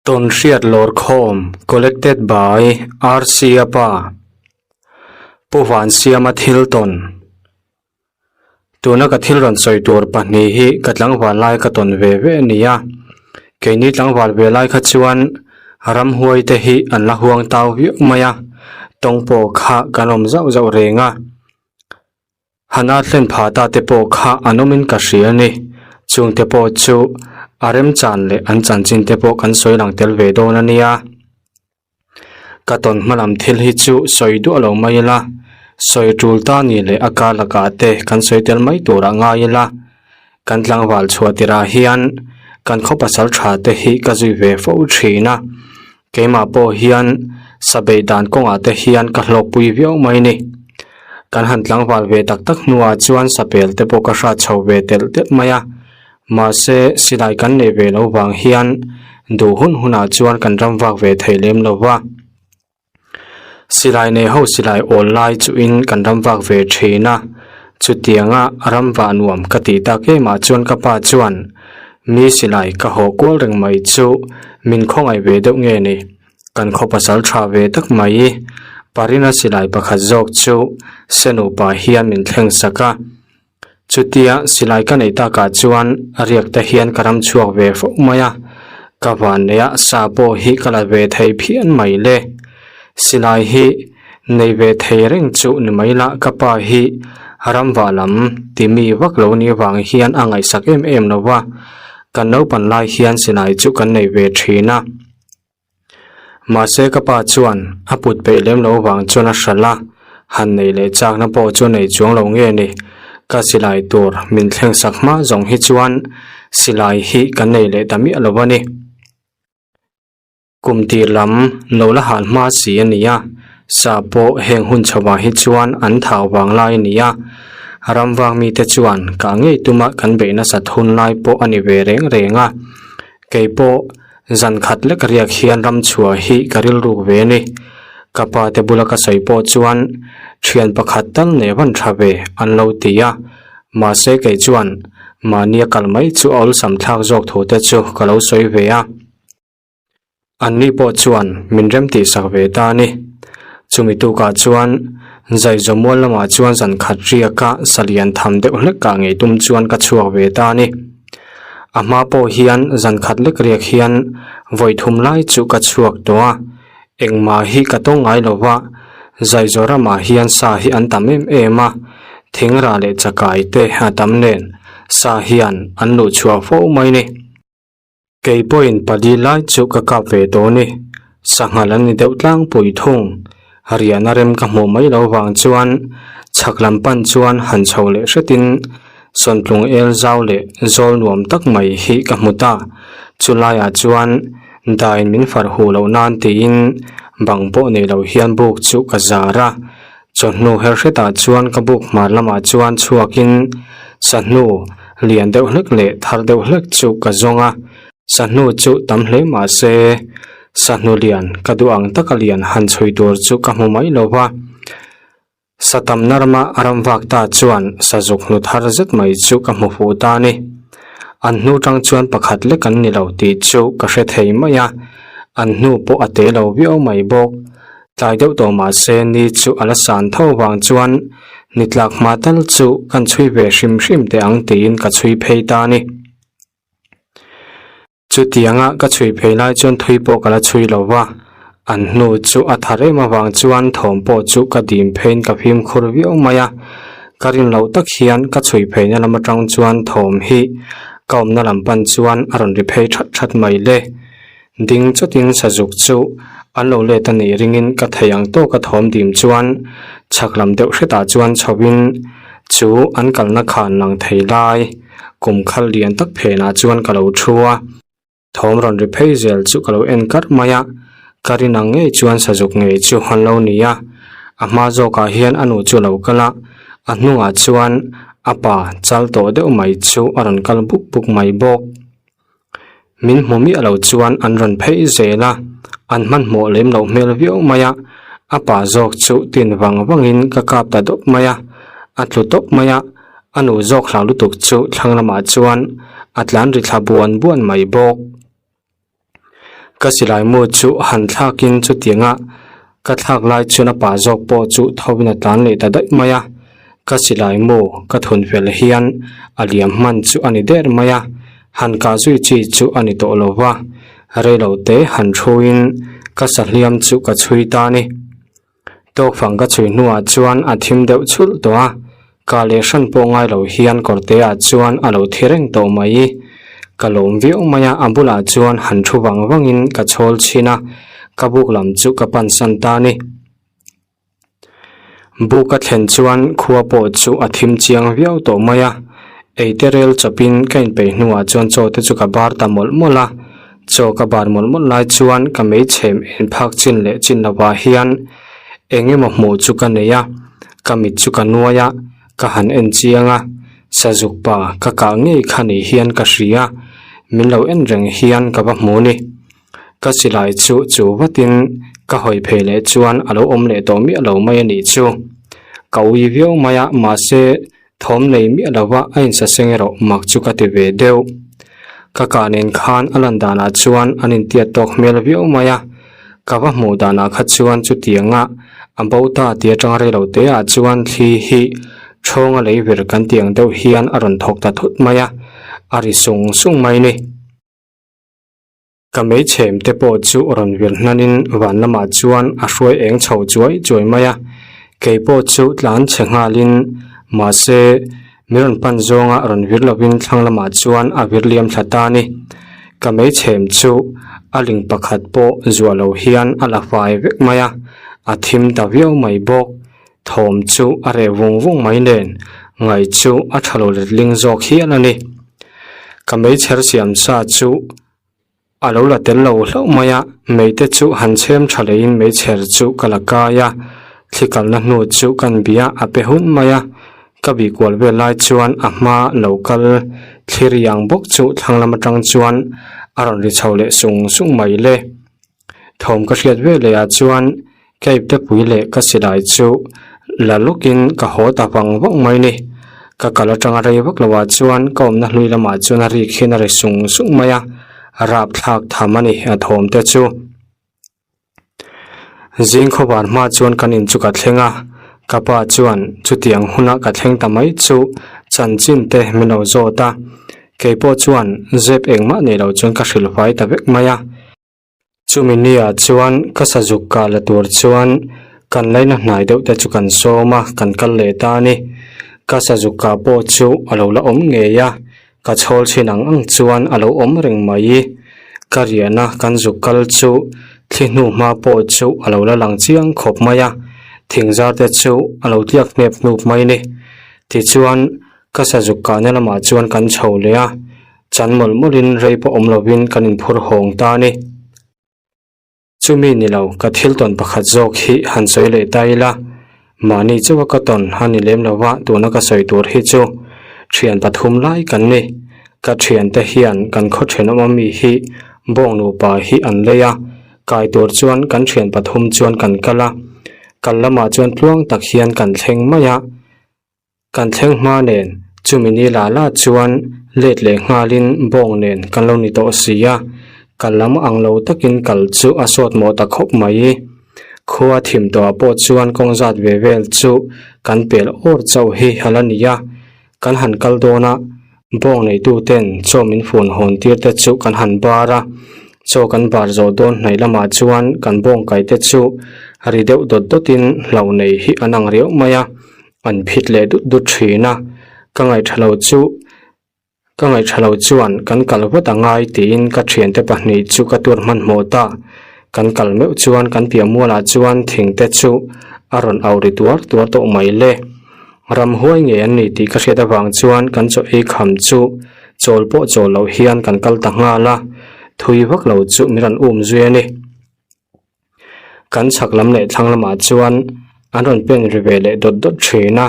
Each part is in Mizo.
Tawnhriat Lawrkhawm Collected by RC Apa Pu Vansiama thil tawn Tuna ka thil rawn sawi tur pahnih hi ka tlangval lai ka tawn ve ve a ni a. Keini tlangval ve lai kha chuan ramhuai te hi an la huang tau viau mai a, tawng pawh kha kan awm zauh zauh reng a. Hana thlen phah ta te pawh kha an awmin ka hria a ni. Chungte pawh chu a remchan leh an chanchin te pawh kan sawi lang tel ve dawn a nia. Ka tawn hma lam thil hi chu sawi duah lo mai ila, sawi tul ta ni leh a kar lakah te kan sawi tel mai turah ngai ila. Kan tlangval chhuah tirah hian kan khaw pasal tha te hi ka zui ve fo thin a, keimah pawh hian sa beih dan kawngah te hian ka hlawkpui viau mai ni. Kan han tlangval ve tak tak hnuah chuan sapel te pawh ka hrat chho ve telh telh mai a, mahse silai kan neih ve loh vang hian duh hun hunah chuan kan ram vak ve thei lem lo va. Silai nei ho silai awl lai chuhin kan ram vak ve thin a, chutianga ram vah nuam ka tih tak emah chuan ka pa chuan mi silai ka haw kual reng mai chu min khawngaih ve deuh nge ni, kan khaw pasal tha ve tak mai Parina silai pakhat zawk chu Senupa hian min thleng sak a, Chutia silai ka neih takah chuan riak te hian ka ram chhuak ve fo mai a, ka vanneia sa pawh hi ka la ve thei phian mai le. Silai hi nei ve thei reng chu ni mai la ka pa hi ramvah lam ti mi vak lo ni vang hian a ngaihsak em em lo va, kan naupan lai hian silai chu kan nei ve thin a. Mahse ka pa chuan a put peih lem lo vang chuan a hralh a, han nei leh chakna pawh chu nei chuang lo nge ni. Ka silai tur min thleng sak hma zawng hi chuan silai hi kan nei leh ta miah lo a ni. Kum tir lam lo la han hma si a ni a, sa pawh heng hun chho ah hi chuan an thau vang lai a ni a, ramvang mite chuan kah ngei tuma kan beih nasat hun lai pawh a ni ve reng reng a. Kei pawh zan khat lek riak hian ram chhuah hi ka rilruk ve a ni. Ka pa te bula ka sawi pawh chuan thian pakhat tal nei van tha ve an lo ti a, mahse kei chuan mahnia kal mai chu a awlsam thlak zawk thu te chu ka lo sawi ve a. Anni pawh chuan min rem tih sak ve ta a ni. Chumi tukah chuan Zaizamual lamah chuan zan khat riaka salian tham deuh hlek ah ngei tum chuan ka chhuak ve ta a ni. A hma pawh hian zan khat lek riak hian vawi thum lai chu ka chhuak tawh a, engmah hi ka tawng ngai lo va, Zaizaw ramah hian sa hi an tam em em a, thingrah leh chakai te a tam nen sa hian an luh chhuah fo mai ni. Kei pawhin pali lai chu ka kap ve tawh a ni, sanghal an ni deuh tlangpui thung, riahna rem ka hmuh mai lo vang chuan chhak lam pan chuan han chho leh hretin sawntlung el zau leh zawl nuam tak mai hi ka hmu ta, chu laiah chuan dain min farh huh loh nan tiin bang pawh nei lo hian buk chu ka zar a, chawhnu her hretah chuan ka buk hmar lamah chuan chhuakin sahnu lian deuh hlek leh thar deuh hlek chu ka zawng a, sahnu chu tam hle mah se sahnu lian ka duh ang taka lian han chhui tur chu ka hmu mai lo va, sa tamna rama ram vak ta chuan sazuk hnu thar zet mai chu ka hmu fuh ta a ni. An hnu tang chuan pakhat lek an ni lo tih chu ka hre thei mai a, an hnu pawh a te lo viau mai bawk. Tlai deuh tawh mah se ni chu a la san tho vang chuan ni tlak hma tal chu kan chhui ve hrim hrim teh ang tiin ka chhui phei ta a ni. Chutianga ka chhui phei lai chuan thui pawh ka la chhui lo va, an hnu chu a tha rem avang chuan thawm pawh chu ka dim pheiin ka fimkhur viau mai a. Ka rin loh tak hian ka chhui pheina lam atang chuan thawm hi ka awmna lam pan chuan a rawn ri phei that that mai le. Ding chawtin sazuk chu an lo let a nih ringin ka thei ang tawka thawm dim chuan chhak lam deuh hretah chuan chhoin chu an kalna khan lang thei lai kum khal lian tak phenah chuan ka lo thu a, thawm rawn ri phei zel chu ka lo en kar mai a, ka rin ang ngei chuan sazuk ngei chu an lo ni a, a hma zawkah hian a nu chu a lo kal a, a hnungah chuan a pa chal tawh deuh mai chu a rawn kal buk buk mai bawk. Min hmu miah lo chuan an rawn phei zel a, an hmanhmawh lem loh hmel viau mai a, a pa zawk chu tin vang vangin ka kap ta dawp mai a, a tlu tawp mai a, a nu zawk hlau lutuk chu thlang lamah chuan a tlan ri thla buan buan mai bawk. Ka silai mu chu han thlakin chutianga ka thlak lai chuan a pa zawk pawh chu tho in a tlan leh ta daih mai a. Ka silai mu ka thun fel hian a liam hman chu a ni der mai a, han kah zui chi chu a ni tawh lo va, reilo te han thuin ka sahliam chu ka chhui ta a ni. Tawkfang ka chhui hnuah chuan a thim deuh chhulh tawh a, kah leh hran pawh ngai lo hian kawrte ah chuan a lo thi reng tawh mai. Ka lawm viau mai a, a bulah chuan han thu vang vangin ka chhawl chhin a, ka buk lam chu ka pansan ta a ni. Buk a thlen chuan khua pawh chu a thim chiang viau tawh mai a, eite rel chawpin ka inpeih hnuah chuan chaw te chu ka bar ta mawlh mawlh a, chaw ka bar mawlh mawlh lai chuan ka meichhem en phak chin leh chin lovah hian eng emaw hmuh chu ka nei a, ka mit chu ka nuai a, ka han en chiang a, sazuk pa ka kah ngei kha ni hian ka hria, min lo en reng hian ka va hmu ni. Ka silai chu chu vatin ka hawi phei leh chuan a lo awm leh tawh miah lo mai a nih chu. Ka ui viau mai a, mahse thawm nei miah lova a insaseng erawh mak chu ka ti ve deuh. Ka kah nen khan a lan danah chuan an intiat tawk hmel viau mai a, ka va hmuh danah kha chuan chutianga a bo ta tih atanga rei lo te ah chuan thli hi thawnga lei vir kan tih ang deuh hian a rawn thawk ta thut mai a, a ri sung sung mai ni. Ka meichhem te pawh chu rawn vir hnanin van lamah chuan a hruai eng chho chuai chuai mai a, kei pawh chu tlan chhe nghalin mahse min rawn pan zawnga rawn vir lovin thlang lamah chuan a vir liam thla ta a ni. Ka meichhem chu a ling pakhat pawh zuah lo hian a la fai vek mai a, a thim ta viau mai bawk. Thawm chu a reh vung vung mai nen ngaih chu a tha lo letling zawk hial a ni. Ka meichher siam sa chu a lo la tel lo hlauh mai a, meite chu han chhem tha leiin meichher chu ka la kai a, thli kalna hnu chu kan bia a pe hun mai a, ka bih kual vel lai chuan a hma lo kal thli riang bawk chu thlang lam atang chuan a rawn ri chho leh sung sung mai le. Thawm ka hriat ve leh ah chuan ka iptepui leh ka silai chu la lawkin ka haw ta vang vang mai ni. Ka kal atanga rei vak lo ah chuan ka awmna hlui lamah chuan a rik hian a ri sung sung mai a, rapthlak tham a ni a thawm te chu. Zing khawvar hma chuan kan in chu ka thleng a, ka pa chuan chutiang huna ka thleng ta mai chu chanchin te min lo zawt a, kei pawh chuan zep engmah nei lo chuan ka hrilh fai ta vek mai a. Chumi nia chuan ka sazuk kah la tur chuan kan laina hnai deuh te chu kan sawm a, kan kal leh ta a ni. Ka sazuk kah pawh chu a lo la awm ngei a, ka chhawl chhin ang ang chuan a lo awm reng mai. Ka riahna kan zuk kal chu thli hnu hma pawh chu a lo la lang chiang khawp mai a, thingzar te chu a lo tliak hnep hnup mai ni. Tichuan ka sazuk kahna lamah chuan kan chho leh a. Chan mawlh mawlhin rei pawh awm lovin kan inphur hawng ta a ni. Chumi ni lo, ka thil tawn pakhat zawk hi han sawi leh ta ila, mahni chauha ka tawn a ni lem lo va, tuna ka sawi tur hi chu thian pathum lai kan ni. Ka thiante hian kan khaw thenawm ami hi bawng nupa hi an lei a, kai tur chuan kan thian pathum chuan kan kal a, kal lamah chuan tluang tak hian kan thleng mai a. Kan thleng hma nen chumi ni la la chuan let leh nghalin bawng nen kan lo ni tawh si a, kal lam ang lo takin kal chu a sawt mawh ta khawp mai. Khua thim tawhah pawh chuan kawng zat ve vel chu kan pel awr chauh hi a la ni a, kan han kal dawn a, bawng neituten chaw min fun hawn tir te chu kan han bar a, chaw kan bar zawh dawn hnaih lamah chuan kan bawng kai te chu ri deuh dawt dawtin hlauh nei hi an ang riau mai a. An phit leh dut dut thin a, ka ngaihṭha lo chu ka ngaihṭha lo chuan kan kal vat a ngai tiin ka thiante pahnih chu ka tur hmanhmawh ta. Kan kal meuh chuan kan piah mualah chuan thing te chu a rawn auh ri tuar tuar tawh mai le. Ramhuai ngei an ni tih ka hriat avang chuan kan chaw ei kham chu chawl pawh chawl loh hian kan kal ta nghal a, thui vak lo chu min rawn um zui a ni. Kan chhak lam leh thlang lamah chuan an rawn pen ri ve leh dawt dawt thin a,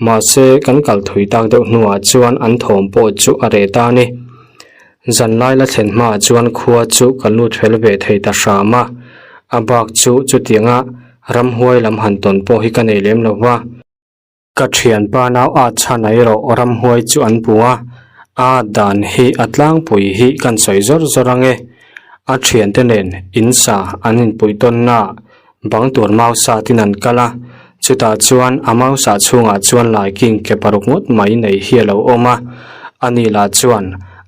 mahse kan kal thui tak deuh hnuah chuan an thawm pawh chu a reh ta a ni. Zanlai la thlen hmaah chuan khua chu kan lut fel ve thei ta hram a, a bak chu chutianga ramhuai lam han tawn pawh hi ka nei lem lo va. Ka thianpa nau at chhan a erawh ramhuai chu an pu a, a at dan hi a tlangpui hi kan sawi zawr zawr ang e. A thiante nen in sa an inpuih tawnnaah bang tur mau satin an kal a, chutah chuan a mau sah chhungah chuan laiking ke paruk ngawt mai nei hi a lo awm a, ani lah chuan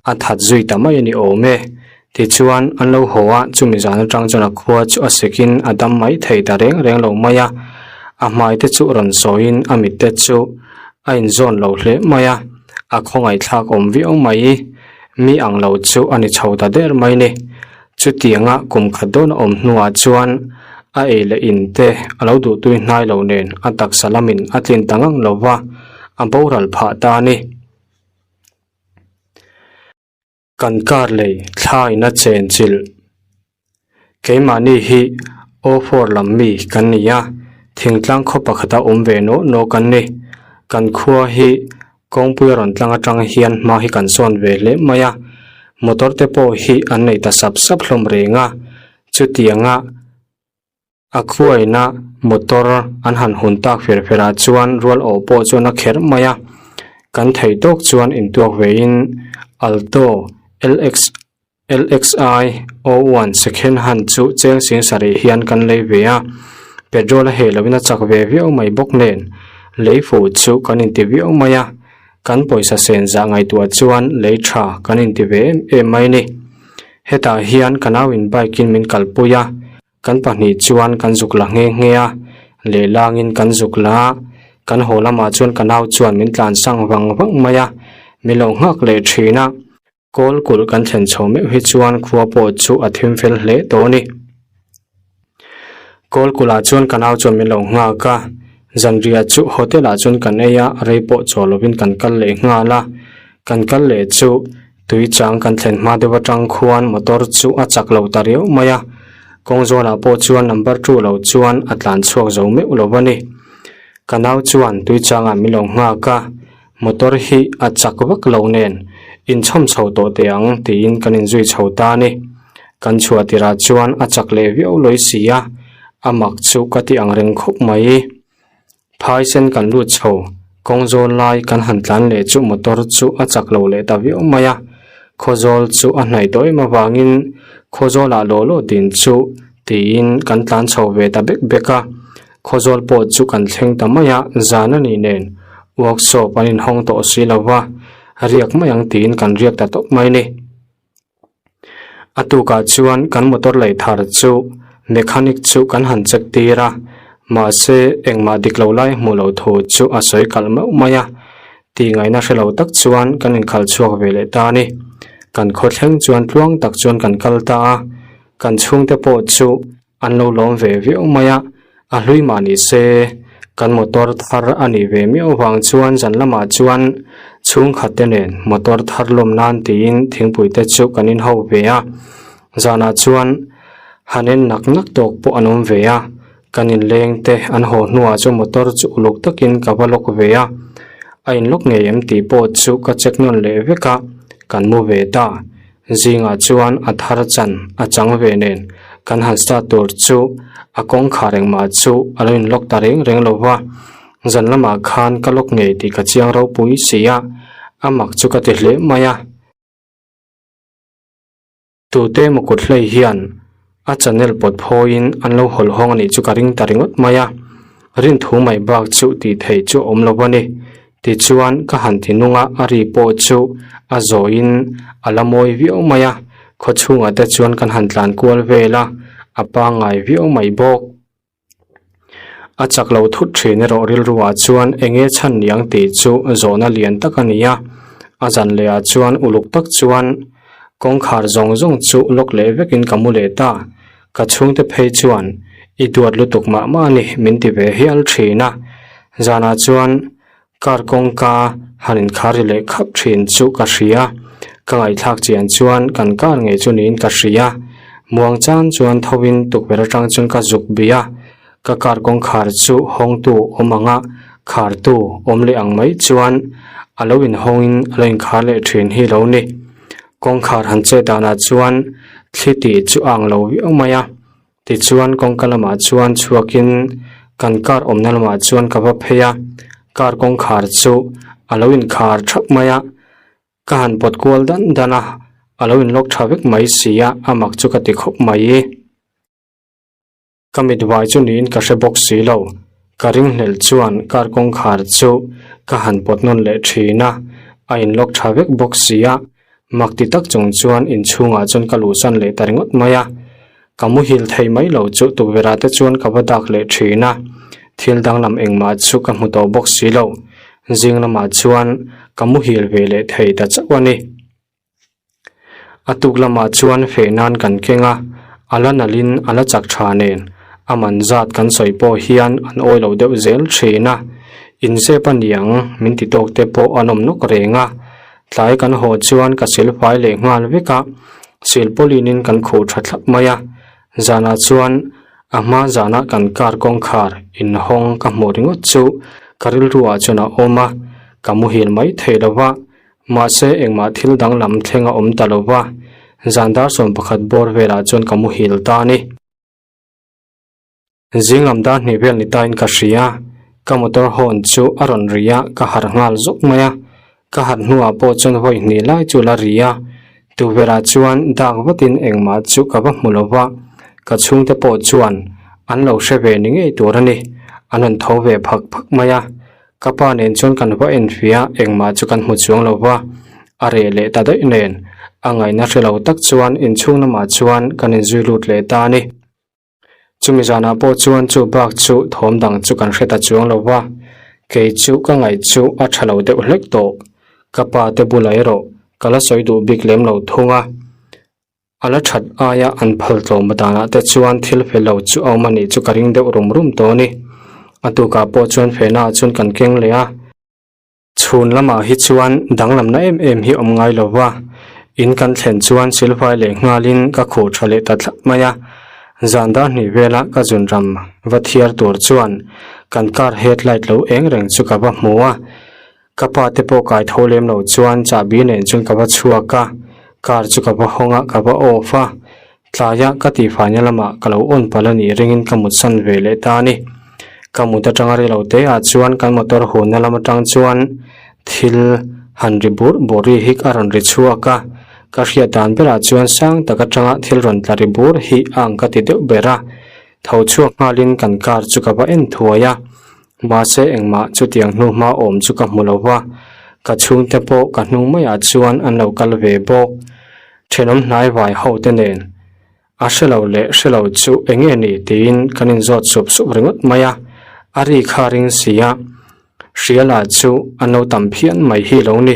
a that zui ta mai a ni awm e. Tichuan an lo haw a, chumi zan atang chuan a khua chu a sekin a dam mai thei ta reng reng lo mai a, a hmai te chu rawn sawiin a mit te chu a inzawn lo hle mai a, a khawngaihthlak awm viau mai. Mi ang lo chu a ni chho ta der mai ni. Chutianga kum khat dawn a awm hnuah chuan a ei leh in te a lo duhtui hnai lo nen a taksa lamin a tlin ta ngang lo va, a boral phah ta a ni. Kan kar lei thla in a chen chilh. Keimahni hi aw four lam mi kan ni a, thingtlang khaw pakhata awm ve nawh nawh kan ni. Kan khua hi kawngpui a rawn tlang atang hian hma hi kan sawn ve hle mai a, motor te pawh hi an nei ta sap sap hlawm reng a, chutianga A khuaina motor an han hun tak fer fer ah chuan rual awh pawh chuan a kherh mai a, kan theih tawk chuan intuak vein Alto LX LXI 01 second hand chu cheng sing sarih hian kan lei ve a, petrol a heh loin a chak ve viau mai bawk nen lei fuh chu kan inti viau mai a, kan pawisa sen zah ngaihtuah chuan lei tha kan inti ve em em mai a ni. Hetah hian ka nauin bike in min kalpui a. Kan pahnih chuan kan zuk la nghe nghe a, lehlangin kan zuk la a, kan haw lamah chuan ka nau chuan min tlan sang vang vang mai a, min lo nghak leh thin a. Kawl kulh kan thlen chho meuh hi chuan khua pawh chu a thim fel hle tawh a ni. Kawl kulhah chuan ka nau chuan min lo nghak a, zanriah chu hotel ah chuan kan ei a, rei pawh chaw lovin kan kal leh nghal a, kan kal leh chu Tui chang kan thlen hma deuh atang khuan motor chu a chak lo ta riau mai a, kawng zawlah pawh chuan number two lo chuan a tlan chhuak zo meuh lo a ni. Ka nau chuan tui changah min lo nghak a, motor hi a chak vak lo nen inchhawm chho tawh teh ang tiin kan inzui chho ta a ni. Kan chhuah tirah chuan a chak leh viau lawi si a, a mak chu ka ti ang reng khawp mai. Phaisen kan lut chho, kawng zawl lai kan han tlan leh chu motor chu a chak lo leh ta viau mai a, khawzawl chu a hnaih tawh em avangin khawzawlah law law din chu tiin kan tlan chho ve ta bek bek a, khawzawl pawh chu kan thleng ta mai a, zan a nih nen workshop an inhawng tawh si lo va, riak mai ang tiin kan riak ta tawp mai a ni. A tukah chuan kan motor lei thar chu mechanic chu kan han check tir a, mahse engmah dik lo lai hmuh loh thu chu a sawi kalh meuh mai a, tih ngaihna hre lo tak chuan kan inkhalh chhuak ve leh ta a ni. Kan khaw thleng chuan tluang tak chuan kan kal ta a, kan chhungte pawh chu An lo lawm ve viau mai a, a hlui mah ni se, kan motor thar a nih ve miau vang chuan zan lamah chuan chhungkhat te nen motor thar lawm nan tiin thingpui te chu kan in ho ve a, zanah chuan han en nak nak tawk pawh an awm ve a, kan inleng te an haw hnuah chuan motor chu uluk takin ka va lawk ve a, a inlawk ngei em tih pawh chu ka check nawn leh vek a, kan mu ve ta. Zingah chuan a thar chan a chang ve nen kan han start tur chu a kawngkhar engmah chu a lo in lock ta reng reng lo va, zan lamah khan ka lock ngei tih ka chiang ropui si a, a mak chu ka ti hle mai a. Tute emaw kut hlei hian a channel pawt phawiin an lo hawlh hawng a nih chu ka ring ta ringawt mai a, rinthu mai bak chu tih theih chu a awm lo a ni. Tichuan ka han ti nung a, a ri pawh chu a zawiin a la mawi viau mai a, khaw chhungah te chuan kan han tlan kual vel a, a pangngai viau mai bawk. A chak lo thut thin erawh rilruah chuan eng nge chhan niang tih chu zawhna lian tak a ni a, a zan lehah chuan uluk tak chuan kawngkhar zawng zawng chu lawk leh vekin ka mu leh ta, ka chhungte phei chuan i duat lutuk mah mah a ni min ti ve hial thin a, zanah chuan Car kawngka han inkhar ri leh khap thin chu ka hria, ka ngaihthlak chian chuan kan car ngei chu niin ka hria. Muang chan chuan tho in tukverh atang chuan ka zuk bih a, ka car kawngkhar chu hawngtu awm anga khartu awm leh ang mai chuan a lo inhawngin a lo inkhar leh thin hi lo ni. Kawngkhar han chet danah chuan thli tih chu a ang lo viau mai a. Tichuan kawngka lamah chuan chhuakin kan car awmna lamah chuan ka va phei a, car kawngkhar chu a lo inkhar thap mai a, ka han pawt kual dan dan a, A lo in lock tha vek mai si a, a mak chu ka ti khawp mai. Ka mit vai chu niin ka hre bawk si lo. Ka ringhlel chuan car kawngkhar chu ka han pawt nawn leh thin a, a in lock tha vek bawk si a. Mak ti tak chung chuan inchhungah chuan ka luhsan leh ta ringawt mai a. Ka muhil thei mai lo chu tukverhah te chuan ka va dak leh thin a, thil danglam engmah chu ka hmu tawh bawk si lo. Zing lamah chuan ka muhil ve leh thei ta chauh a ni. A tuk lamah chuan feh nan kan keng a, a la nalhin a la chak tha nen a man zat kan sawi pawh hian an awi lo deuh zel thin a. Inzep a niang min ti tawk te pawh an awm nawk reng a. Tlai kan haw chuan ka sil fai leh nghal vek a, sil pawlinin kan khuh tha thlap mai a. Zanah chuan a hma zana kan car kawngkhar inhawng ka hmuh ringawt chu ka rilruah chuan a awm a, ka muhil mai thei lo va. Mahse engmah thil danglam thleng a awm ta lo va, zan dar 11 bawr velah chuan ka muhil ta a ni. Zing lam dar hnih vel ni tain ka hria, ka motor horn chu a rawn ri a, ka harh nghal zawk mai a. Ka harh hnuah pawh chuan vawi hnih lai chu la ri a, tukverhah chuan dak vatin engmah chu ka va hmu lo va, ka chhungte pawh chuan an lo hre ve ni ngei tur a ni, an rawn tho ve phak phak mai a. Ka pa nen chuan kan va enfiah engmah chu kan hmu chuang lo va, a reh leh ta daih nen, a ngaihna hre lo tak chuan inchhung lamah chuan kan inzui lut leh ta a ni. Chumi zanah pawh chuan chu bak chu thawm dang chu kan hre ta chuang lo va, kei chu ka ngaih chu a tha lo deuh hlek tawh. Ka pa te bulah erawh ka la sawi duh bik lem lo thung a, a la that aia an phal tlawm danah te chuan thil fel lo chu a awm a nih chu ka ring deuh rum rum tawh a ni. A tukah pawh chuan fehnaah chuan kan keng leh a. Chhun lamah hi chuan danglamna em em hi awm ngai lo va, in kan thlen chuan silfai leh nghalin ka khuh tha leh ta thlap mai a. Zan dar hnih vela ka zun ram va thiar tur chuan kan car headlight lo eng reng chu ka va hmu a. Ka pa te pawh kai tho lem lo chuan chahbi nen chuan ka va chhuak a, car chu ka va hawng a, ka va off a. Tlaia ka tihfaina lamah ka lo awn palh a nih ringin ka mutsan ve leh ta a ni. Ka mut atanga ri lo te ah chuan kan motor hunna lam atang chuan thil han ri bur bur ri hi a rawn ri chhuak a, ka hriat dan berah chuan sang tak atanga thil rawn tla ri bur hi a ang ka ti deuh ber a. Tho chhuak nghalin kan car chu ka va en thuai a, mahse engmah chutiang hnu hma awm chu ka hmu lo va, ka chhungte pawh ka hnung maiah chuan an lo kal ve bawk. Thenawm hnai vai ho te nen a hre lo leh hre lo chu eng nge ni tiin kan inzawt sup sup ringawt mai a, a ri kha ring si a, hriala chu an lo tam phian mai hi lo ni.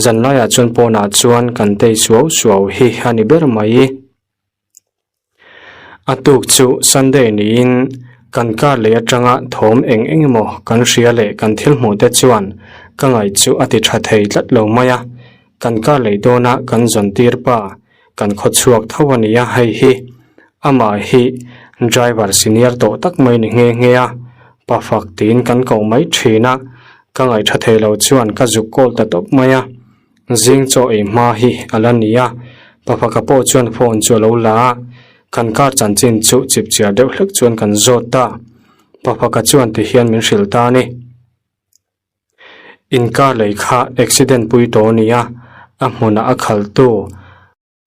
Zanlaiah chuan pawnah chuan kan tei suau suau hi a ni ber mai. A tuk chu Sunday niin kan kar leh atanga thawm eng eng emaw kan hria leh kan thil hmuh te chuan ka ngaih chu a ti tha thei tlat lo mai a, kan kar lei dawna kan zawn tir pa kan khaw chhuak tho a nia hei hi amah hi driver senior tawh tak mai ni nghe nghe a, pa fak tiin kan ko mai thin a, ka ngaih tha thei lo chuan ka zuk kawl ta tawp mai a. Zing chaw ei hma hi a la ni a, Paphaka pawh chuan phone chu a lo la a, kan car chanchin chu chip chiar deuh hlek chuan kan zawt ta. Paphaka chuan ti hian min hrilh ta a ni. In car lei kha accident pui tawh a ni a, a hmunah a khaltu.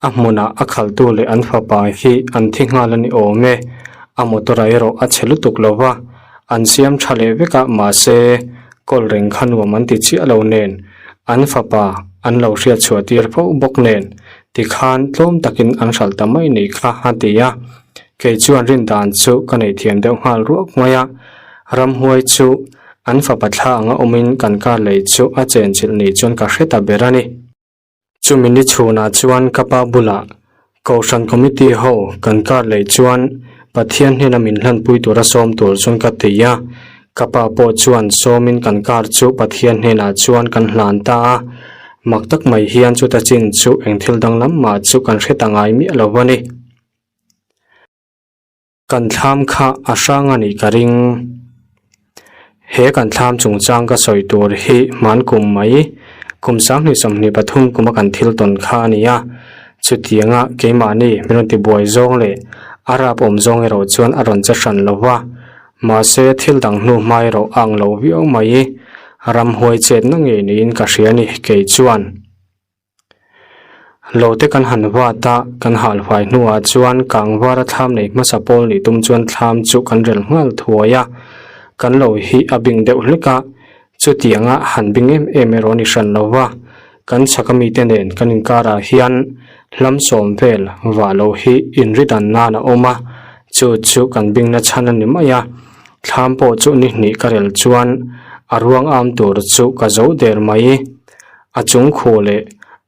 A hmunah a khaltu leh an fapa hi an thi nghal a ni awm e. A motor ah erawh a chhe lutuk lo va, an siam tha leh vek a, mahse kawl reng kha nuam an ti chiah lo nen, an fapa an lo hriat chhuah tir fo bawk nen, tikhan tlawm takin an hralh ta mai ni kha a ti a. Kei chuan rin dan chu ka nei thiam deuh nghal ruak mai a, ramhuai chu an fapa thla anga awmin kan kar lei chu a chenchilh ni chuan ka hre ta ber a ni. Chumi ni chhunah chuan ka pa bulah Kohhran Committee ho kan kar leh chuan Pathian hnena min hlanpui tura sawm tur chuan ka ti a, ka pa pawh chuan sawmin kan kar chu Pathian hnenah chuan kan hlan ta a, mak tak mai hian chuta chin chu eng thil danglam mah chu kan hre ta ngai miah lo a ni. Kan thlam kha a hrang a nih ka ring. He kan thlam chungchang ka sawi tur hi hman kum mai, kum 2023 kuma kan thil tawn kha a ni a. Chutianga keimahni min rawn tibuai zawng leh a rap awm zawng erawh chuan a rawn che hran lo va. Mahse thil dang hnu hma erawh a ang lo viau mai. Ramhuai chetna ngei niin ka hria a ni kei chuan. Lo te kan han vat a, kan hal fai hnuah chuan kangvara thlam nei hmasa pawl nih tum chuan thlam chu kan rel nghal thuai a. Kan lo hi a bing deuh hlek a, chutianga han bing em em erawh a ni hran lo va. Kan chhak a mite nen kan inkarah hian hlam sawm vel vah loh hi inri dan nan a awm a, chu chu kan bingna chhan a ni mai a. Thlam pawh chu ni hnih ka rel chuan a ruang am tur chu ka zo der mai. A chung khuh leh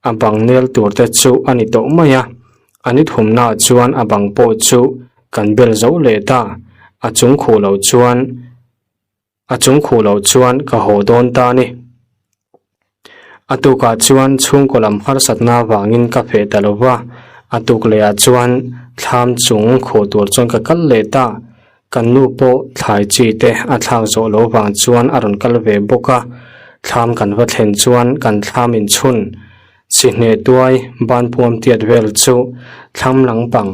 a bang nel tur te chu a ni tawh mai a, a ni thumnaah chuan a bang pawh chu kan bel zo leh ta, a chung khuh loh chuan a chung khuh loh chuan ka haw dawn ta a ni. A tukah chuan chhungkaw lam harsatna avangin ka feh ta lo va, a tuk lehah chuan thlam chung khuh tur chuan ka kal leh ta. Kan nu pawh thlai chi te a thlak zawh lo vang chuan a rawn kal ve bawk a, thlam kan va thlen chuan kan thlam inchhun Sihneh tuai ban puam tiat vel chu thlam langpang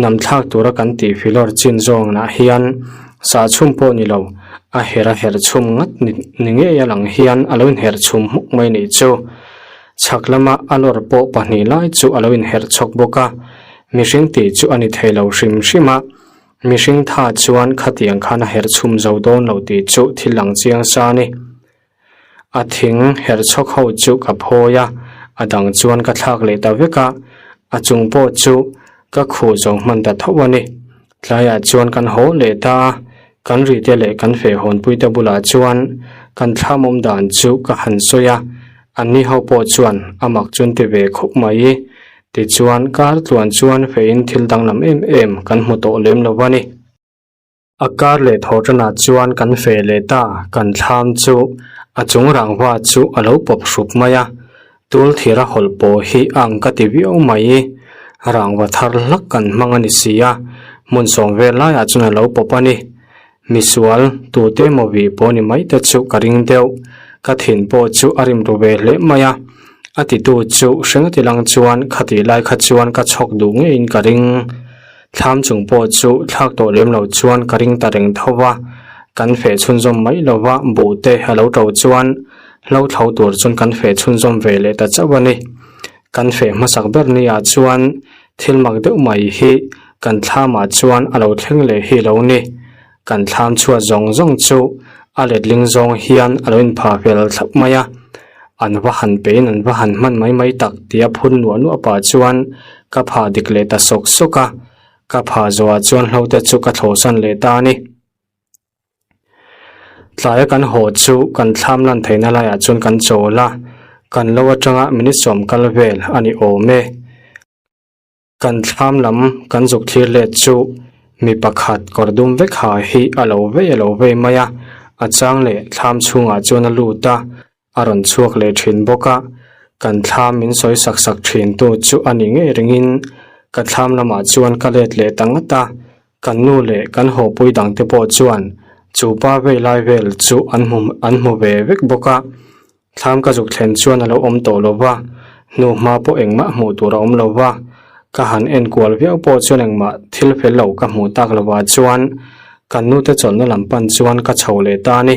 nam thlak tura kan tih filawr chin zawngnah hian sah chhum pawh ni lo a her a her chhum ngat ni ngei a lang hian a lo inher chhum hmuk mai nih chu. Chhak lama a lawr pawh pahnih lai chu a lo inher chhawk bawk a, mihring tih chu a ni thei lo hrim hrim a. Mihring tha chuan khatiang khan a herh chhum zo dawn lo tih chu thil lang chiang sa a ni. A thing herh chhawk ho chu ka phawi a, a dang chuan ka thlak leh ta vek a, a chung pawh chu ka khuh zo hman ta tho a ni. Tlaiah chuan kan haw leh ta a, kan rite leh kan fehhawnpuite bulah chuan kan thlam awm dan chu ka han sawi a, anni ho pawh chuan a mak chuan ti ve khawp mai. Tichuan, kar tluan chuan feiin thil danglam em em kan hmu tawh lem lo a ni. A kar leh thaw tanah chuan kan feh leh ta, kan thlam chu a chung rangva chu a lo pawp hrup mai a, tul thira hawlh pawh hi a ang ka ti viau mai. Rangva thar hlak kan hmang a ni si a, hmun sawm vel laiah chuan a lo pawp a ni. Misual, tute emaw vih pawh ni mai te chu ka ring deuh. Ka thin pawh chu a rim ru ve hle mai a. A titu chu hrenga ti lang chuan khatih lai kha chuan ka chhawk duh ngeiin ka ring. Thlam chung pawh chu thlak tawh lem lo chuan ka ring ta reng tho va. Kan feh chhunzawm mai lo va, buh te a lo to chuan hlo thlo tur chuan kan feh chhunzawm ve leh ta chauh a ni. Kan feh hmasak ber ni ah chuan Thil mak deuh mai hi kan thlamah chuan a lo thleng leh hi lo ni. Kan thlam chhuat zawng zawng chu a letling zawng hian a lo inphah fel thlap mai a. An va han pein an va han hman mai mai tak tia phun nuah nuah pah chuan ka phah dik leh ta sawk sawk a. Ka phah zawhah chuan hlote chu ka thlawhsan leh ta a ni. Tlaia kan haw chu kan thlam lan theihna laiah chuan kan chawl a, kan lo atanga minute sawm kal vel a ni awm e. Kan thlam lam kan zuk thlir let chu mi pakhat kawr dum vek ha hi a lo vei a lo vei mai a, a chang leh thlam chhungah chuan a lut a, a rawn chhuak leh thin bawk a, kan thlam min sawi sak sak thin tu chu a ni ngei ringin ka thlam lamah chuan ka let leh ta ngat a, kan nu leh kan hawpui dang te pawh chuan chu pa vei lai vel chu an hmu an hmu ve vek bawk a. Thlam ka zuk thlen chuan a lo awm tawh lo va, hnu hma pawh engmah hmuh tur a awm lo va, ka han en kual viau pawh chuan engmah thil fel lo ka hmuh tak lo ah chuan kan nute chawlhna lam pan chuan ka chho leh ta a ni.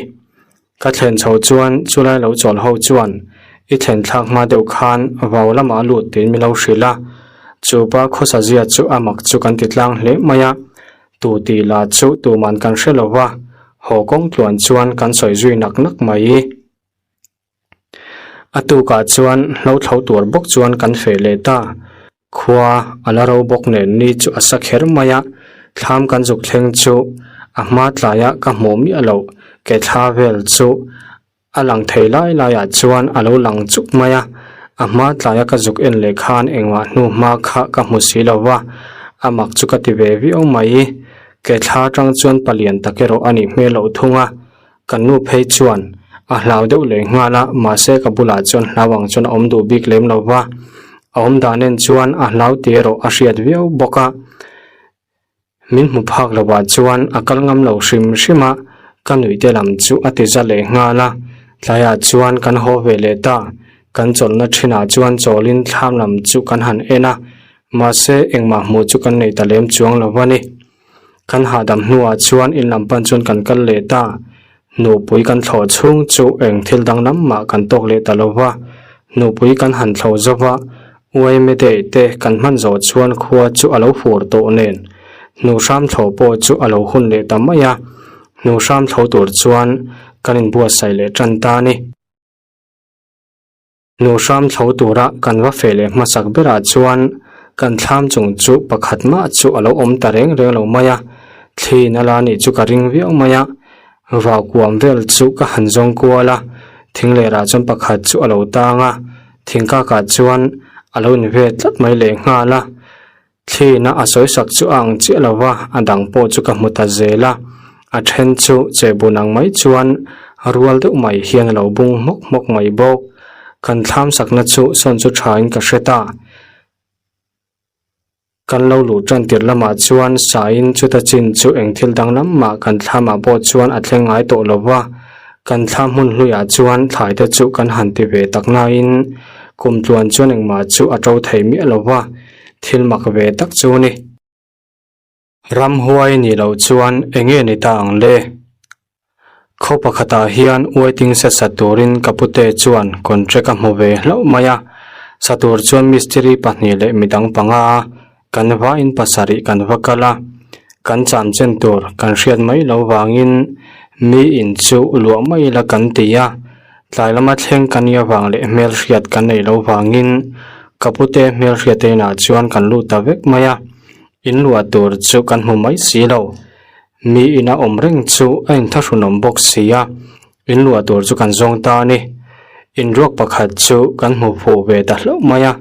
Ka thlen chho chuan chulai lo chawl ho chuan i thlen thlak hma deuh khan vau lamah a lut tiin min lo hrilh a, chu pa khawsa zia chu a mak chu kan ti tlang hle mai a, Tu tih lah chu tuman kan hre lo va, haw kawng tluan chuan kan sawi zui nak nak mai. A tukah chuan hlo thlo tur bawk chuan kan feh leh ta. Khua a la ro bawk nen ni chu a sa kher mai a, thlam kan zuk thleng chu a hma tlaia ka hmuh miah loh ke thla vel chu A lang thei lai laiah chuan a lo lang chuk mai a, a hma tlaia ka zuk en leh khan engmah hnu hma kha ka hmu si lo va, a mak chu ka ti ve viau mai. Ke thla atang chuan palian tak erawh a nih hmel loh thung a, kan nu phei chuan a hlau deuh leh nghal a, mahse ka bulah chuan hlau ang chuan a awm duh bik lem lo va, a awm dan en chuan a hlau tih erawh a hriat viau bawk a. Min hmu phak lovah chuan a kal ngam lo hrim hrim a, ka nuih te lam chu a ti za leh nghal a. Tlaiah chuan kan haw ve leh ta, kan chawlhna thinah chuan chawlin thlam lam chu kan han en a, mahse engmah hmuh chu kan nei ta lem chuang lo a ni. Kan hahdam hnuah chuan in lam pan chuan kan kal leh ta, nupui kan thlawh chhung chu eng thil danglam mah kan tawk leh ta lo va, nupui kan han thlawh zo va. Uaime Day te kan hman zawh chuan khua chu a lo fur tawh nen hnuhhram thlo pawh chu a lo hun leh ta mai a, hnuhhram thlo tur chuan kan inbuatsaih leh tan ta a ni. Hnuhhram thlo tura kan va feh leh hmasak berah chuan kan thlam chung chu pakhat mah chu a lo awm ta reng reng lo mai a, thli in a la nih chu ka ring viau mai a, vau kuam vel chu ka han zawng kual a, thing lerah chuan pakhat chu a lo tang a, thingkakah chuan a lo inve tlat mai lehnghal a. Thlina a sawisak chu a ang chiah lo va, a dang pawh chu ka hmu ta zel a. A then chu chehbun ang mai chuan rual deuh mai hian a lo bung hmawk hmawk mai bawk. Kan thlam sakna chu sawn chu thain ka hre ta. Kan lo luh tan tirh lamah chuan sain chuta chin chu eng thil danglam mah kan thlamah pawh chuan a thleng ngai tawh lo va. Kan thlam hmun hluiah chuan thlai te chu kan han ti ve tak nain kum tluan chuan engmah chu a to thei miah lo va. Thil mak ve tak chu ni. Ramhuai nih loh chuan eng nge ni ta ang le? Khaw pakhatah hian waiting shed sa turin ka pute chuan contract a hmu ve hlauh mai a. Sa tur chuan mistiri pahnih leh midang panga kan vain pasarih kan va kal a. Kan cham chen tur kan hriat mai lo vangin mi in chu luah mai ila kan ti a. Tlai lama thleng ka nia vang leh hmelhriat kan nei lo vangin ka pute hmelhriat inah chuan kan lut ta vek mai a, in luah tur chu kan hmu mai si lo. Mi ina awm reng chu a inthahrunawm bawk si a, in luah tur chu kan zawng ta a ni. Inruak pakhat chu kan hmu fuh ve ta hlauh mai a,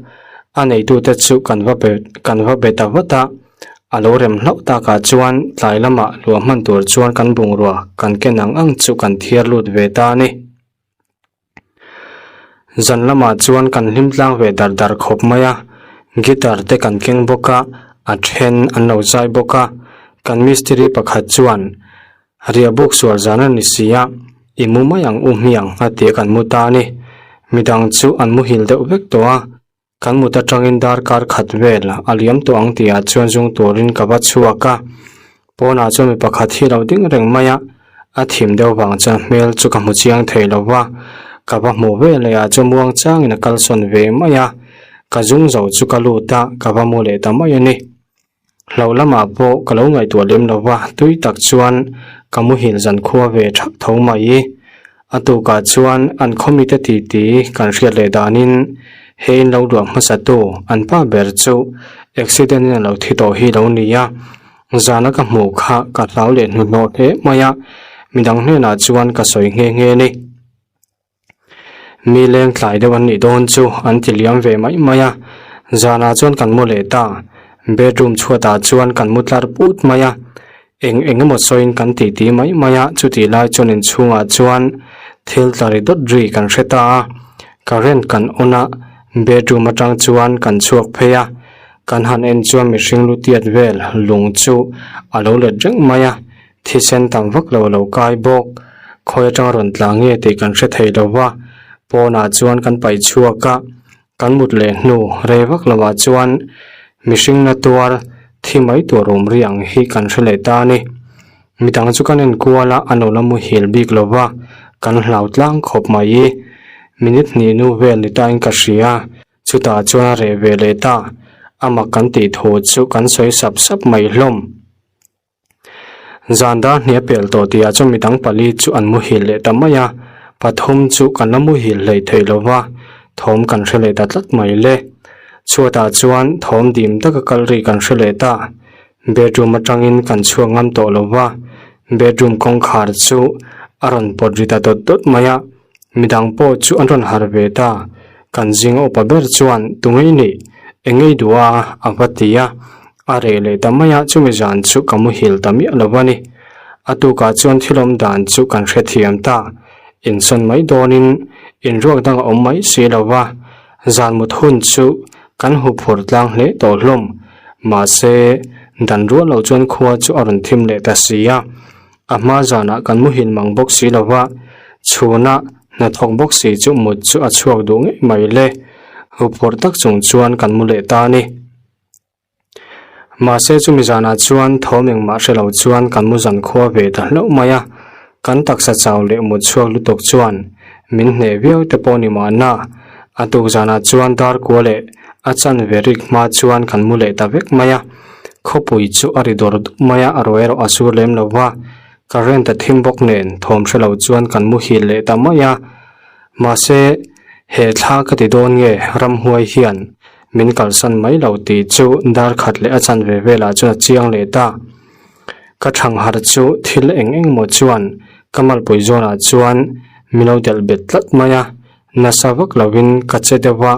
a neitute chu kan va be kan va be ta vat a. A lo rem hlauh takah chuan tlai lamah luah hman tur chuan kan bungrua kan ken ang ang chu kan thiar lut ve ta a ni. Zan lamah chuan kan hlim tlang ve dar dar khawp mai a, guitar te kan keng bawk a, a then an lo zai bawk a, kan mistiri pakhat chuan riah buk sual zan a ni si a, i mu mai ang u hmiang a ti a kan mu ta a ni. Midang chu an muhil deuh vek tawh a. Kan mut atangin darkar khat vel a liam tawh ang tihah chuan zung turin ka va chhuak a, pawnah chuan mi pakhat hi a lo ding reng mai a, a thim deuh vang chuan hmel chu ka hmu chiang thei lo va, ka va hmuh ve leh ah chuan muang changin a kalsawn ve mai a, ka zung zo chu ka lut a, ka va mu leh ta mai a ni. Hlo lamah pawh ka lo ngaihtuah lem lo va, tui tak chuan ka muhil zan khua ve thak tho mai. A tukah chuan an khawmite titi kan hriat leh danin he in lo luah hmasatu an pa ber chu accident in a lo thi tawh hi lo ni a, zana ka hmuh kha ka hlau leh hnuhnawh hle mai a, midang hnenah chuan ka sawi nghe nghe a ni. Mi leng tlai deuh an nih dawn chu an ti liam ve mai mai a, zanah chuan kan mu leh ta. Bedroom chhuatah chuan kan mu tlar put mai a, eng eng emaw sawiin kan titi mai mai a, chutih lai chuan inchhungah chuan thil tla ri dawt ri kan hre ta a, current kan on a, bedroom atang chuan kan chhuak phei a, kan han en chuan mihring lu tiat vel lung chu a lo let reng mai a. Thisen tam vak lo lo kai bawk. Khawi atanga rawn tla nge tih kan hre thei lo va, pawnah chuan kan paih chhuak a, kan mut leh hnu rei vak lovah chuan mihring na tuar thi mai tur awm ri ang hi kan hre leh ta a ni. Midang chu kan enkual a, a lo la muhil bik lo va, kan hlau tlang khawp mai. Minute hnih nu vel ni tain ka hria. Chutah chuan a reh ve leh ta, a mak kan tih thu chu kan sawi sap sap mai hlawm. Zan dar hnih a pel tawh tihah chuan midang pali chu an muhil leh ta mai a, pathum chu kan la muhil hlei thei lo va, thawm kan hre leh ta tlat mai le. Chhuatah chuan thawm dim taka kal ri kan hre leh ta, bedroom atangin kan chhuak ngam tawh lo va, bedroom kawngkhar chu a rawn pawt ri ta dawt dawt mai a, midang pawh chu an rawn harh ve ta, kan zinga upa ber chuan tunge i nih? Eng ei duh a? a va ti a. A reh leh ta mai a, chumi zan chu ka muhil ta miah lo a ni. A tukah chuan thil awm dan chu kan hrethiam ta. Insawn mai dawnin inruak dang a awm mai si lo va, zan mut hun chu kan hu phur tlang hle tawh hlawm. Mahse, dan rual lo chuan khua chu a rawn thim leh ta si a. A hma zanah kan muhil mang bawk si lo va, chhunah hnathawk bawk si chu mut chu a chhuak duh ngei mai le. Huphurh tak chung chuan kan mu leh ta a ni. Mahse chumi zanah chuan thawm engmah hre lo chuan kan mu zan khua ve ta hlauh mai a, kan taksa chau leh mut chhuak lutuk chuan min hneh viau te pawh ni mahna, a tuk zanah chuan dar kua leh. A chanve rik hma chuan kan mu leh ta vek mai a. Khawpui chu a ri dawr dup mai a, a ruai erawh a sur lem lo va. Current a thim bawk nen thawm hre lo chuan kan muhil leh ta mai a. Mahse, he thla ka ti dawn nge ramhuai hian min kalsan mai lo tih chu dar khat leh a chanve velah chuan a chiang leh ta. Ka thangharh chu thil eng eng maw chuan ka malpui zawnah chuan min lo delh bet tlat mai a, nasa vak lovin ka che deuh a,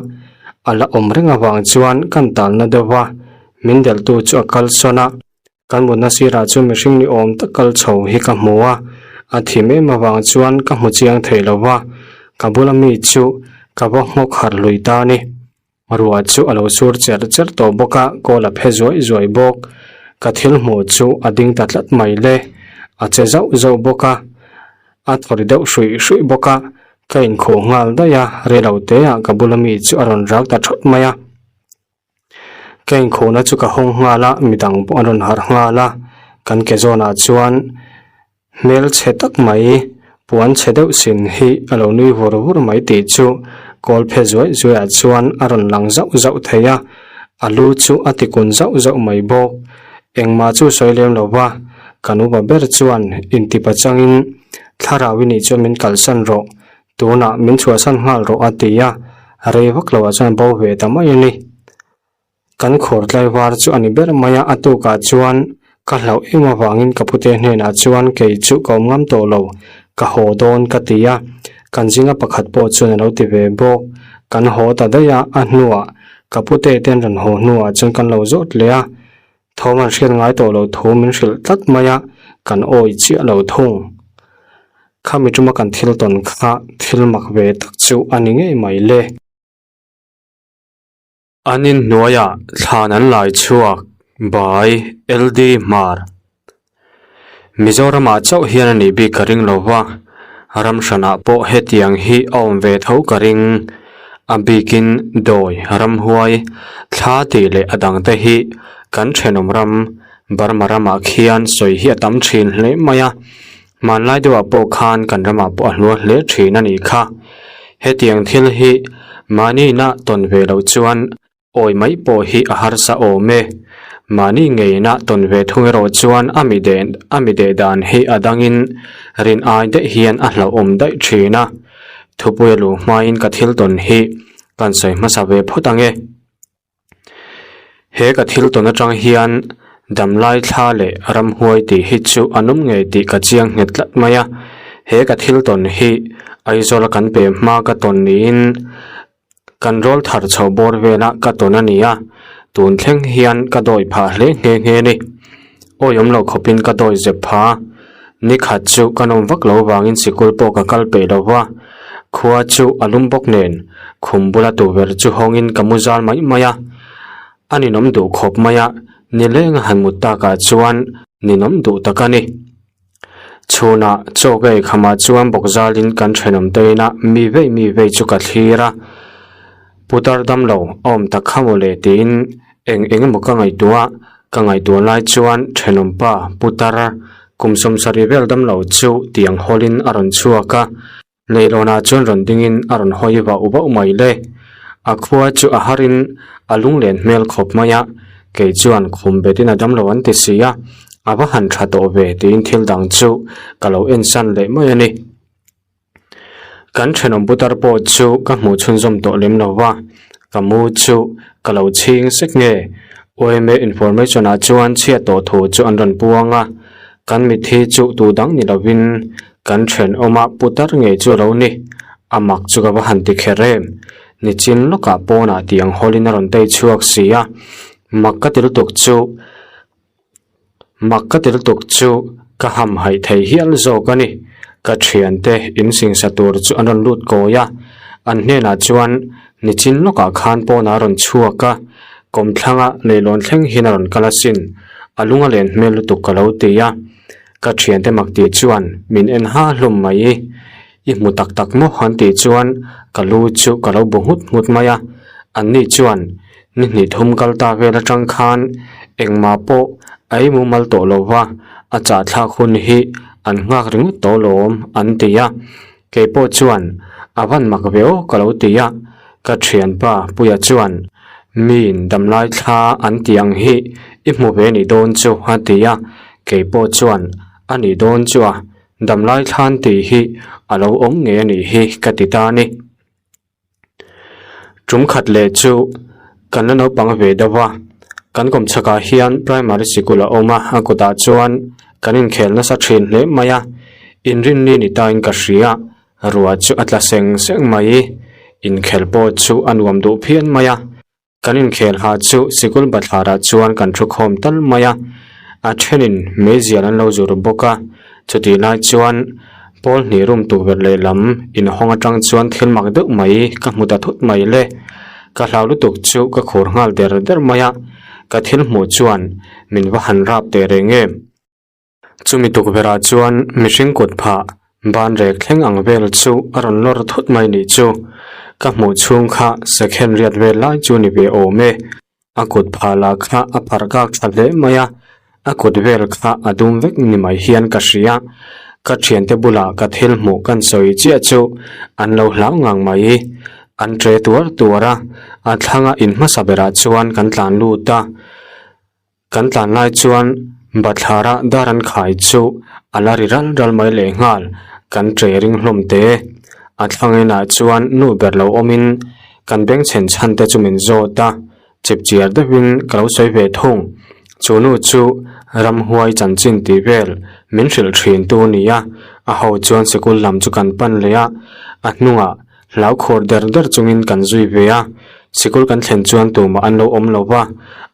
a la awm reng avang chuan kan talna deuh a, min delhtu chu a kalsawn a. Kan mutna sirah chuan mihring ni awm tak kal chho hi ka hmu a, a thim em avang chuan ka hmu chiang thei lo va, ka bula mi chu ka va nghawk harh lui ta a ni. Ruah chu a lo sur cher cher tawh bawk a, kawl a phe zuai zuai bawk. Ka thil hmuh chu a ding ta tlat mai le, a che zauh zauh bawk a, a thaw ri deuh hruih hruih bawk a, ka inkhuh nghal daih a, reilo teah ka bula mi chu a rawn rak ta thawt mai a. Ka inkhuhna chu ka hawng nghal a, midang pawh an rawn harh nghal a, kan ke zawnah chuan hmel chhe tak mai puan chhe deuh sin hi a lo nui vur vur mai tih chu kawl phe zuai zuai ah chuan a rawn lang zauh zauh thei a, a lu chu a ti kun zauh zauh mai bawk. Engmah chu sawi lem lo va, kan upa ber chuan intipa changin thlarau i nih chuan min kalsan rawh Tunah min chhuahsan nghal rawh a ti a, rei vak loah chuan bo ve ta mai a ni. Kan khur tlaivar chu a ni ber mai a, a tukah chuan ka hlauh em avangin ka pute hnenah chuan kei chu ka awm ngam tawh lo, ka haw dawn ka ti a, kan zinga pakhat pawh chuan a lo ti ve bawk. Kan haw ta daih a, a hnuah ka pute te an rawn haw hnuah chuan kan lo zawt leh a, Thawm an hriat ngai tawh lo thu min hrilh tlat mai a, kan awi chiah lo thung. Khami tuma kan thil tawn kha thil mak ve tak chu a ni ngei mai le. An inhnuaiah thlan an lai chhuak by LD Hmar. Mizoramah chauh hian a nih bik ka ring lo va, ram hranah pawh hetiang hi a awm ve tho ka ring. A bikin dawi, ramhuai, thla tih leh a dangte hi kan thenawm ram Burma ramah khian sawi hi a tam thin hle mai a, hmanlai deuhah pawh khan kan ramah pawh a hluar hle thin a nih kha. Hetiang thil hi mahni inah tawn ve loh chuan Awi mai pawh hi a harsa awm e. Mahni ngeina tawn ve thung erawh chuan a mi deh a mi deh dan hi a dangin rin ai daih hian a hlauhawm daih thin a. Thupui a luh hmain ka thil tawn hi kan sawi hmasa ve phawt ang e. He ka thil tawn atang hian damlai thla leh ramhuai tih hi chu a nawm ngei tih ka chiang nghet tlat mai a. He ka thil tawn hi Aizawl a kan pem hma ka tawn niin Kan rawl thar chho bawr vela ka tawn a ni a, tun thleng hian ka dawi phah hle nghe nghe ni. Awi awm lo khawpin ka dawi zep pha a, nikhat chu ka nawm vak lo vangin sikul pawh ka kal peih lo va, khua chu a lum bawk nen khum bula tuver chu hawngin ka mu zal mai mai a, a ninawm duh khawp mai a, nileng a han mut takah chuan ninawm duh tak a ni. Chhunah chaw ka ei khamah chuan bawk zalin kan thenawm te inah mi vei mi vei chu ka thlir a, putar damlo a awm tak kha mawle tiin eng eng emaw ka ngaihtuah a, ka ngaihtuah lai chuan thenawm pa putar kum sawmsarih vel damlo chu tiang hawlin a rawn chhuak a. Leilawnah chuan rawn dingin a rawn hawi vauh vauh mai le. A khua chu a harin a lunglen hmel khawp mai a, kei chuan khum betin a damlo an ti si a, a va han tha tawh ve tiin thil dang chu ka lo ensan leh mai a ni. Kan thenawm putar pawh chu ka hmuh chhunzawm tawh lem lo va, ka mu chu ka lo chhing sek nge. OMA information ah chuan chhiat tawh thu chu an rawn puang a, kan mitthi chu tu dang ni lovin Kan thenawma putar ngei chu a lo ni. A mak chu ka va han ti kher em. Nichin lawkah pawnah tiang hawlin a rawn tei chhuak si a. Mak ka ti lutuk chu Mak ka ti lutuk chu ka ham haih thei hial zawk a ni. Ka thiante in singsa tur chu an rawn lut kawi a. An hnenah chuan nichin lawkah khan pawnah a rawn chhuak a. Kawmthlanga leilawn thleng hian a rawn kal asin. A lung a len hmel lutuk ka lo ti a. Ka thiante mak tih chuan min en ha hlawm mai i, i hmu tak tak maw han tih chuan ka lu chu ka lo bu nghut nghut mai a, anni chuan ni hnih thum kal ta vel atang khan engmah pawh a ei mumal tawh lo va, a chahthlak hun hi an nghak ringawt tawh lawm an ti a, kei pawh chuan a van mak ve aw ka lo ti a, ka thianpa Puia chuan. Miin damlai thla an tih ang hi i hmu ve nih dawn chu a ti a, kei pawh chuan a nih dawn chu a, damlai thla an tih hi a lo awm ngei a nih hi ka ti ta a ni. Tum khat leh chu kan la naupang ve deuh a, kan kawmchhakah hian primary sikul a awm a, a kutah chuan kan inkhel nasa thin hle mai a, inrinni ni tain ka hria. Ruah chu a tla seng seng mai. Inkhel pawh chu a nuam duh phian mai a. Kan inkhel ha chu sikul bathlarah chuan kan thu khawm tal mai a. A thenin meizial an lo zur bawk a. Chutih lai chuan pawl hnih room tukverh lehlam inhawng atang chuan thil mak deuh mai ka hmu ta thut mai le. Ka hlau lutuk chu ka khur nghal der der mai a. Ka thil hmuh chuan min va han rap teh reng em. Chumi tukverhah chuan mihring kut phah ban rek thleng ang vel chu a rawn lawr thut mai nih chu. Ka hmuh chhung kha second riat vel lai chu ni ve awm e. A kut phah lah kha a pharh kak tha hle mai a, a kut vel kha a dum vek ni mai hian ka hria. Ka thiante bulah ka thil hmuh kan sawi chiah chu an lo hlau ngang mai. An tre tuar tuar a, a thlanga in hmasa berah chuan kan tlan lut a. Kan tlan lai chuan bathlara dar an khai chu a la ri ral ral mai leh nghal, kan tre ring hlawm te. A thlang inah chuan nu ber lo awmin kan beng chhen chhan te chu min zawt a, chip chiar deuhin ka lo sawi ve thung. Chu nu chu ramhuai chanchin tih vel min hrilh thin tu a ni a, a ho chuan sikul lam chu kan pan leh a, a hnungah Hlau khawr der der chungin kan zui ve a, sikul kan thlen chuan tumah an lo awm lo va,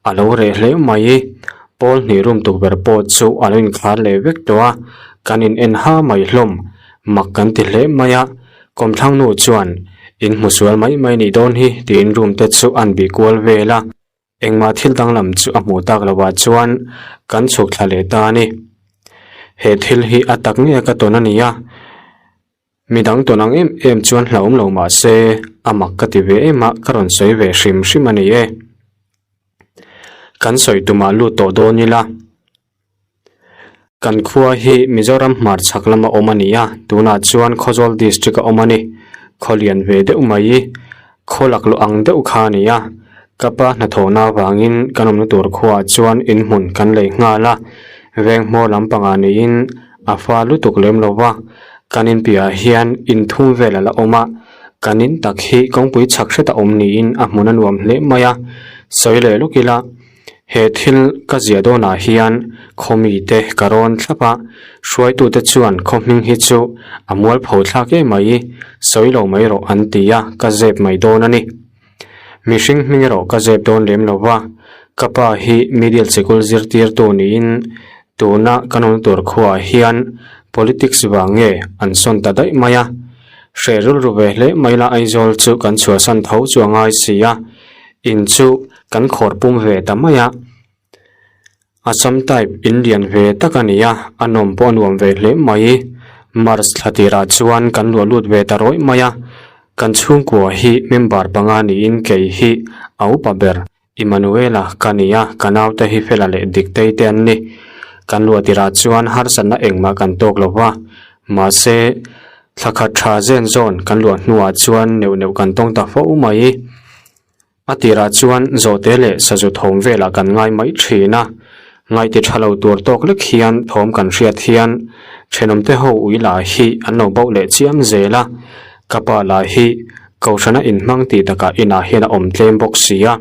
a lo reh hle mai. Pawl hnih room tukverh pawh chu a lo inkhar leh vek tawh a, kan in en ha mai hlawm. Mak kan ti hle mai a, kawmthlang nu chuan in hmu sual mai mai nih dawn hi tiin room te chu an bih kual vel a, engmah thil danglam chu a hmuh tak lovah chuan kan chhuk thla leh ta a ni. He thil hi a tak nge ka tawn a ni a. Midang tawn ang em em chuan hlauhawm lo mah se, a mak ka ti ve em a, ka rawn sawi ve hrim hrim a ni e. Kan sawi tumah lut tawh dawn ila. Kan khua hi Mizoram hmarchhak lama awm a ni a, tunah chuan Khawzawl District a awm a ni. Khaw lian ve deuh mai, khaw laklawh ang deuh kha a ni a. Ka pa hnathawhna avangin kan awmna tur khuaah chuan inhmun kan lei nghal a, veng hmawr lampangah niin a fa lutuk lem lo va, kan inpiahah hian inthum vel a la awm a, kan in tak hi kawngpui chhak hret a awm niin a hmun a nuam hle mai a, sawi leh lawk ila he thil ka ziah dawnah hian khaw mite ka rawn thlap a, hruaitute chuan khaw hming hi chu a mualpho thlak em mai, sawi lo mai rawh an ti a, ka zep mai dawn a ni. Mihring hming erawh ka zep dawn lem lo va, ka pa hi middle sikul zirtirtu niin tuna kan awm tur khuaah hian politics vang nge an sawn ta daih mai a. Hreh rilru ve hle mai la Aizawl chu kan chhuahsan tho chu a ngai si a, in chu kan khawr pum ve ta mai a. Assam type in lian ve tak a ni a, a nawm pawh a nuam ve hle mai. March thla tirah chuan kan luah lut ve ta rawih mai a, kan chhungkua hi member panga niin kei hi a upa ber Emmanuela ka ni a, ka naute hi Fela leh Diktei te an ni. Kan luah tirah chuan harsatna engmah kan tawk lo va, mahse thla khat tha zen zawn kan luah hnuah chuan neuh neuh kan tawng ta fo mai. A tirah chuan zawhte leh sazu thawm velah kan ngai mai thin a, ngaihti tha lo tur tawk lek hian thawm kan hriat hian thenawmte ho ui lah hi an lo bauh leh chiam zel a, ka pa lah hi Kohhrana inhmang tih takah inah hian a awm tlem bawk si a,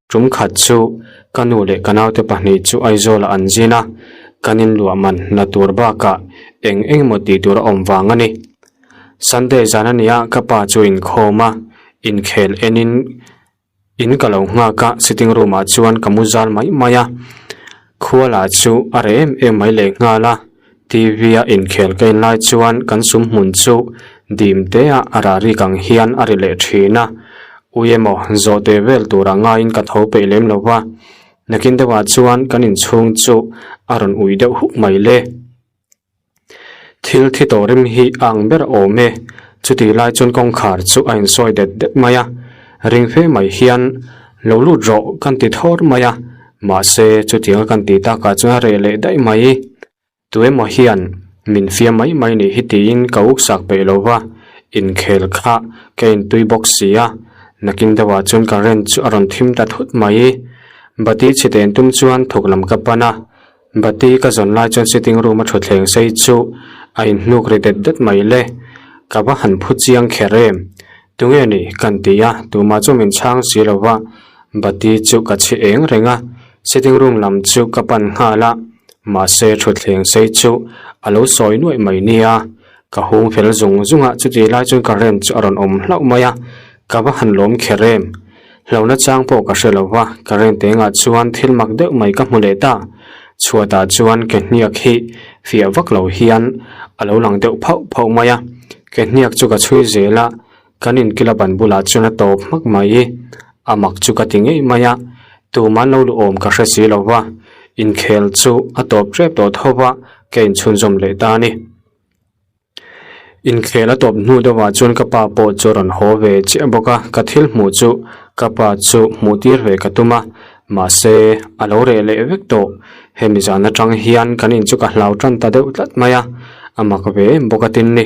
tum khat chu ka nu leh ka naute pahnih chu Aizawlah an zin a, kan inluah man la tur bakah eng eng emaw tih tur a awm vang a ni. Sunday zan a nia ka pa chu inkhawm a, inkhel enin in ka lo nghak a, sitting room ah chuan ka mu zal mai mai a, khua lah chu a reh em em mai leh nghal a, T_V a inkhel ka en lai chuan kan sum hmun chu dim te a a rah rik ang hian a ri leh thin a, ui emaw zawhte vel turah ngaiin ka tho peih lem lo va, nakin deuhah chuan kan inchhung chu a rawn ui deuh huk mai le. Thil thi tawh rim hi a ang ber awm e. Chutih lai chuan kawngkhar chu a insawi det det mai a, ring fe mai hian lo lut rawh kan ti thawr mai a, mahse chutianga kan tih takah chuan a reh leh daih mai. Tu emaw hian min fiam mai mai nih hi tiin ka uksak peih lo va, inkhel kha ka intui bawk si a. Nakin deuhah chuan current chu a rawn thim ta thut mai. Bati chhe den tum chuan thawk lam ka pan a, bati ka zawn lai chuan sitting room a thutthleng sei chu a inhnuk ri det det mai le. Ka va han phu chiang kher em? Tunge ni? Kan ti a, tumah chu min chhang si lo va, bati chu ka chhi eng reng a, sitting room lam chu ka pan nghal a, mahse thutthleng sei chu a lo sawi nuaih mai nia. Ka hung fel zung zung a, chutih lai chuan current chu a rawn awm hlauh mai a, ka va han lawm kher em. Hlauhna chang pawh ka hre lo va, current engah chuan thil mak deuh mai ka hmu leh ta. Chhuatah chuan ke hniak hi fiah vak lo hian a lo lang deuh phauh phauh mai a, ke hniak chu ka chhui zel a, kan inkil a ban bulah chuan a tawp hmak mai. A mak chu ka ti ngei mai a, tuman lo lu awm ka hre si lo va, inkhel chu a tawp tep tawh tho va, ka inchhunzawm leh ta a ni. Inkhel a tawp hnu deuhah chuan ka pa pawh chu a rawn haw ve chiah bawk a, ka thil hmuh chu ka pa chu hmuh tir ve ka tum a, mahse a lo reh leh vek tawh. Hemi zan atang hian kan in chu ka hlau tan ta deuh tlat mai a, a mak ve em bawk a tin ni.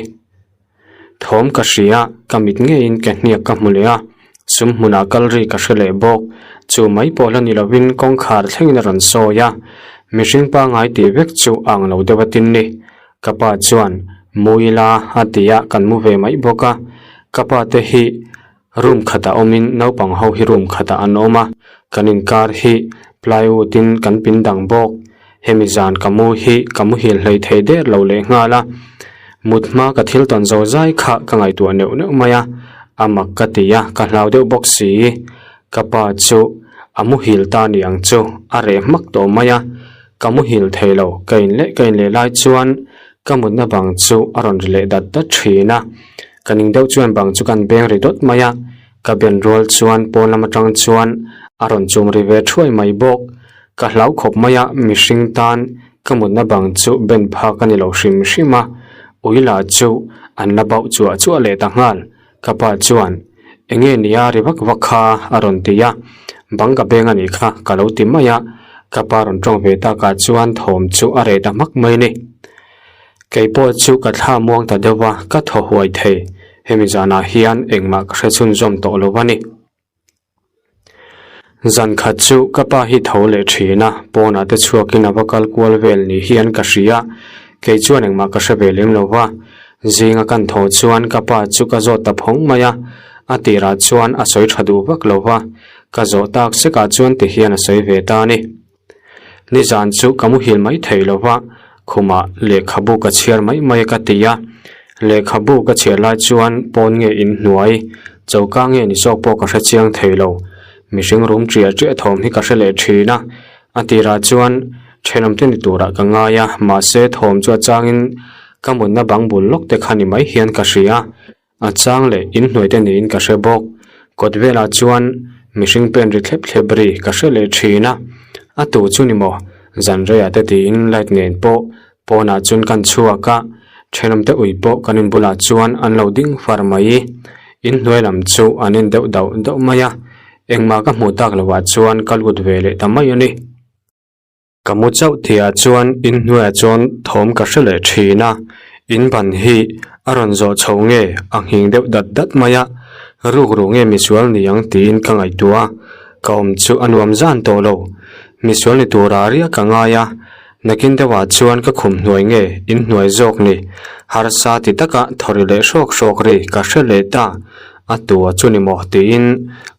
Thawm ka hria, ka mit ngeiin ke hniak ka hmu leh a, sum hmunah kal ri ka hre leh bawk. Chu mai pawh la ni lovin kawngkhar thlengin a rawn sawi a, mihring pangngai tih vek chu a ang lo deuh a tin ni. Ka pa chuan mu ila a ti a, kan mu ve mai bawk a. Ka pa te hi room khatah awmin naupang ho hi room khatah an awm a, kan inkar hi plywood in kan pin dang bawk. Hemi zan ka mu hi ka muhil hlei thei der lo leh nghal a, mut hma ka thil tawn zo zai kha ka ngaihtuah neuh neuh mai a, a mak ka ti a, ka hlau deuh bawk si. Ka pa chu a muhil ta ni ang chu a reh hmak tawh mai a. Ka muhil thei lo, ka in leh ka in leh lai chuan ka mutna bang chu a rawn ri leh dat dat thin a. Ka ning deuh chuan bang chu kan beng ri dawt mai a, ka ben rual chuan pawn lam atang chuan a rawn chum ri ve thuai mai bawk. Ka hlau khawp mai a, mihring tan ka mutna bang chu ben phak a ni lo hrim hrim a, ui lah chu an la bauh chuah chuah leh ta nghal. Ka pa chuan, Enge nia ri vak vak kha? a rawn ti a. Bang ka beng a nih kha ka lo ti mai a. Ka pa rawn tawng ve takah chuan thawm chu a reh ta hmak mai a ni. Kei pawh chu ka thla muang ta deuh a, ka thaw huai thei. Hemi zanah hian engmah ka hre chhunzawm tawh lo a ni. Zan khat chu ka pa hi tho leh thin a, pawnah te chhuakin a va kal kual vel ni hian ka hria. Kei chuan engmah ka hre ve lem lo va, zinga kan tho chuan ka pa chu ka zawt ta phawng mai a, a tirah chuan a sawi tha duh vak lo va, ka zawh tak sekah chuan ti hian a sawi ve ta a ni. Nizan chu ka muhil mai thei lo va, khumah lehkhabu ka chhiar mai mai ka ti a. Lehkhabu ka chhiar lai chuan pawn nge in hnuai, choka nge ni zawk pawh ka hre chiang thei lo. Mihring rum ṭiah ṭiah thawm hi ka hre leh ṭhin a. A tirah chuan ṭhenawmte ni turah ka ngai a, mahse thawm chu a changin ka mutna bang bul lawk te kha ni mai hian ka hria. A chang leh inhnuai te niin ka hre bawk. Kawt velah chuan mihring pen ri thlep thlep ri ka hre leh thin a. A tu chu ni maw? Zan reiah te tiin light nen pawh pawnah chuan kan chhuak a, thenawm te ui pawh kan in bulah chuan an lo ding far mai. Inhnuai lam chu an en deuh dauh dauh mai a, engmah ka hmuh tak loh ah chuan ka lut ve leh ta mai a ni. Ka mu chauh tihah chuan inhnuaiah chuan thawm ka hre leh thin a, in ban hi a rawn zawh chho nge a nghing deuh dat dat mai a, ruk ruh nge misual ni ang tiin ka ngaihtuah a, ka awm chu a nuam zan tawh lo. Misual ni tura riak ka ngai a, nakin deuhah chuan ka khum hnuai nge inhnuai zawk ni, harsa ti taka thaw ri leh hrawk hrawk ri ka hre leh ta, a tua chu ni maw tiin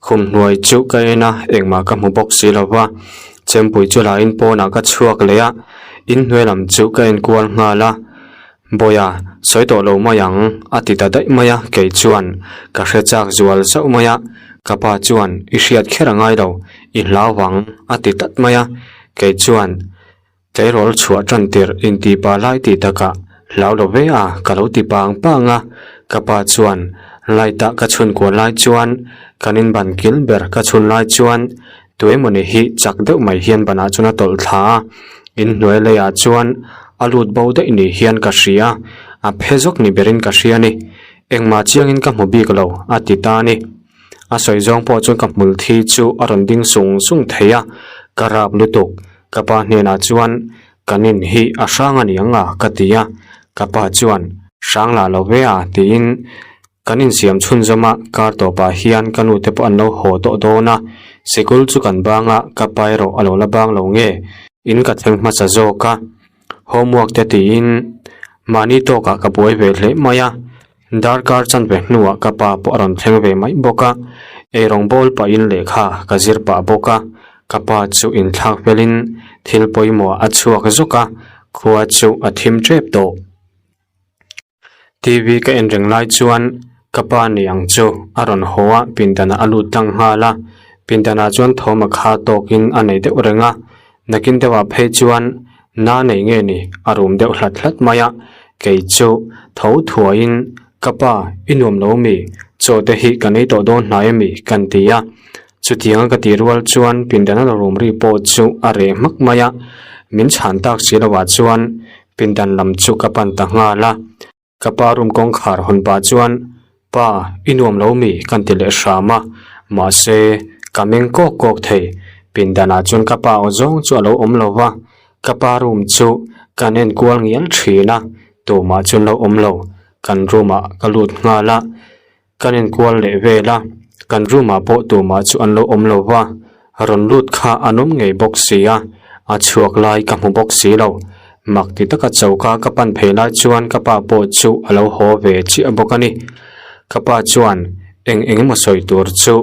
khum hnuai chu ka en a, engmah ka hmu bawk si lo va. Chempui chu lahin pawnah ka chhuak leh a, inhnuai lam chu ka enkual nghal a, Bawiha, sawi tawh lo mai ang, a ti ta daih mai a, kei chuan ka hre chak zual zauh mai a, ka pa chuan i hriat kher a ngai lo, i hlau vang, a ti tlat mai a, kei chuan tleirawl chhuah tan tirh inti pa lai tih takah hlau lo ve a, ka lo ti pang pang a, ka pa chuan light ah ka chhun kual lai chuan kan inban kil ber ka chhun lai chuan Tuemawni hi chak deuh mai hian banah chuan a tawlh thla a, inhnuai leiah chuan a lut bo daih ni hian ka hria, a phe zawk ni berin ka hria a ni. Engmah chiangin ka hmu bik lo, a ti ta a ni. A sawi zawng pawh chuan ka hmul thi chu a rawn ding sung sung thei a, ka rap lutuk. Ka pa hnenah chuan kan in hi a hrang a ni ang a, ka ti a. Ka pa chuan, Hrang lah lo ve a, tiin. Kan insiam chhunzawm a, kar tawpah hian ka nu te pawh an lo haw tawh dawn a, sikul chu kan bang a, ka pa erawh a lo la bang lo nge, in ka thleng hmasa zawk a, homework te tiin mahni tawkah ka buai ve hle mai a, darkar chanve hnuah ka pa pawh a rawn thleng ve mai bawk a, eirawng bawl pahin lehkha ka zir pah bawk a, ka pa chu inthlak felin thil pawimawh a chhuak zawk a, khua chu a thim tep tawh. TV ka en reng lai chuan ka pa ni ang chu a rawn haw a, pindanah a lut tlang nghal a, pindanah chuan thawm a kha tawkin a nei deuh reng a, nakin deuhah phei chuan na nei nge ni a rum deuh hlat hlat mai a, kei chu tho thuaiin ka pa i nuam lo mi chaw te hi kan ei tawh dawn hnai ami kan ti a, chutianga ka tih rual chuan pindana lo rum ri pawh chu a reh hmak mai a, min chhan tak si lovah chuan Pindan lam chu ka pan ta nghal a, ka pa room kawngkhar hawn pah chuan, Pa, i nuam lo mi? kan ti leh hram a, mahse, ka meng kawk kawk thei. Pindanah chuan ka pa aw zawng chu a lo awm lo va, ka pa room chu kan en kual ngial thin a, tumah chuan lo awm lo. Kan room ah ka lut nghal a. Kan inkual leh vel a, kan room ah pawh tumah chu an lo awm lo va, rawn lut kha an awm ngei bawk si a, a chhuak lai ka hmu bawk si lo. Mak ti taka choka ka pan phei lai chuan ka pa pawh chu a lo haw ve chiah bawk a ni. Ka pa chuan eng eng emaw sawi tur chu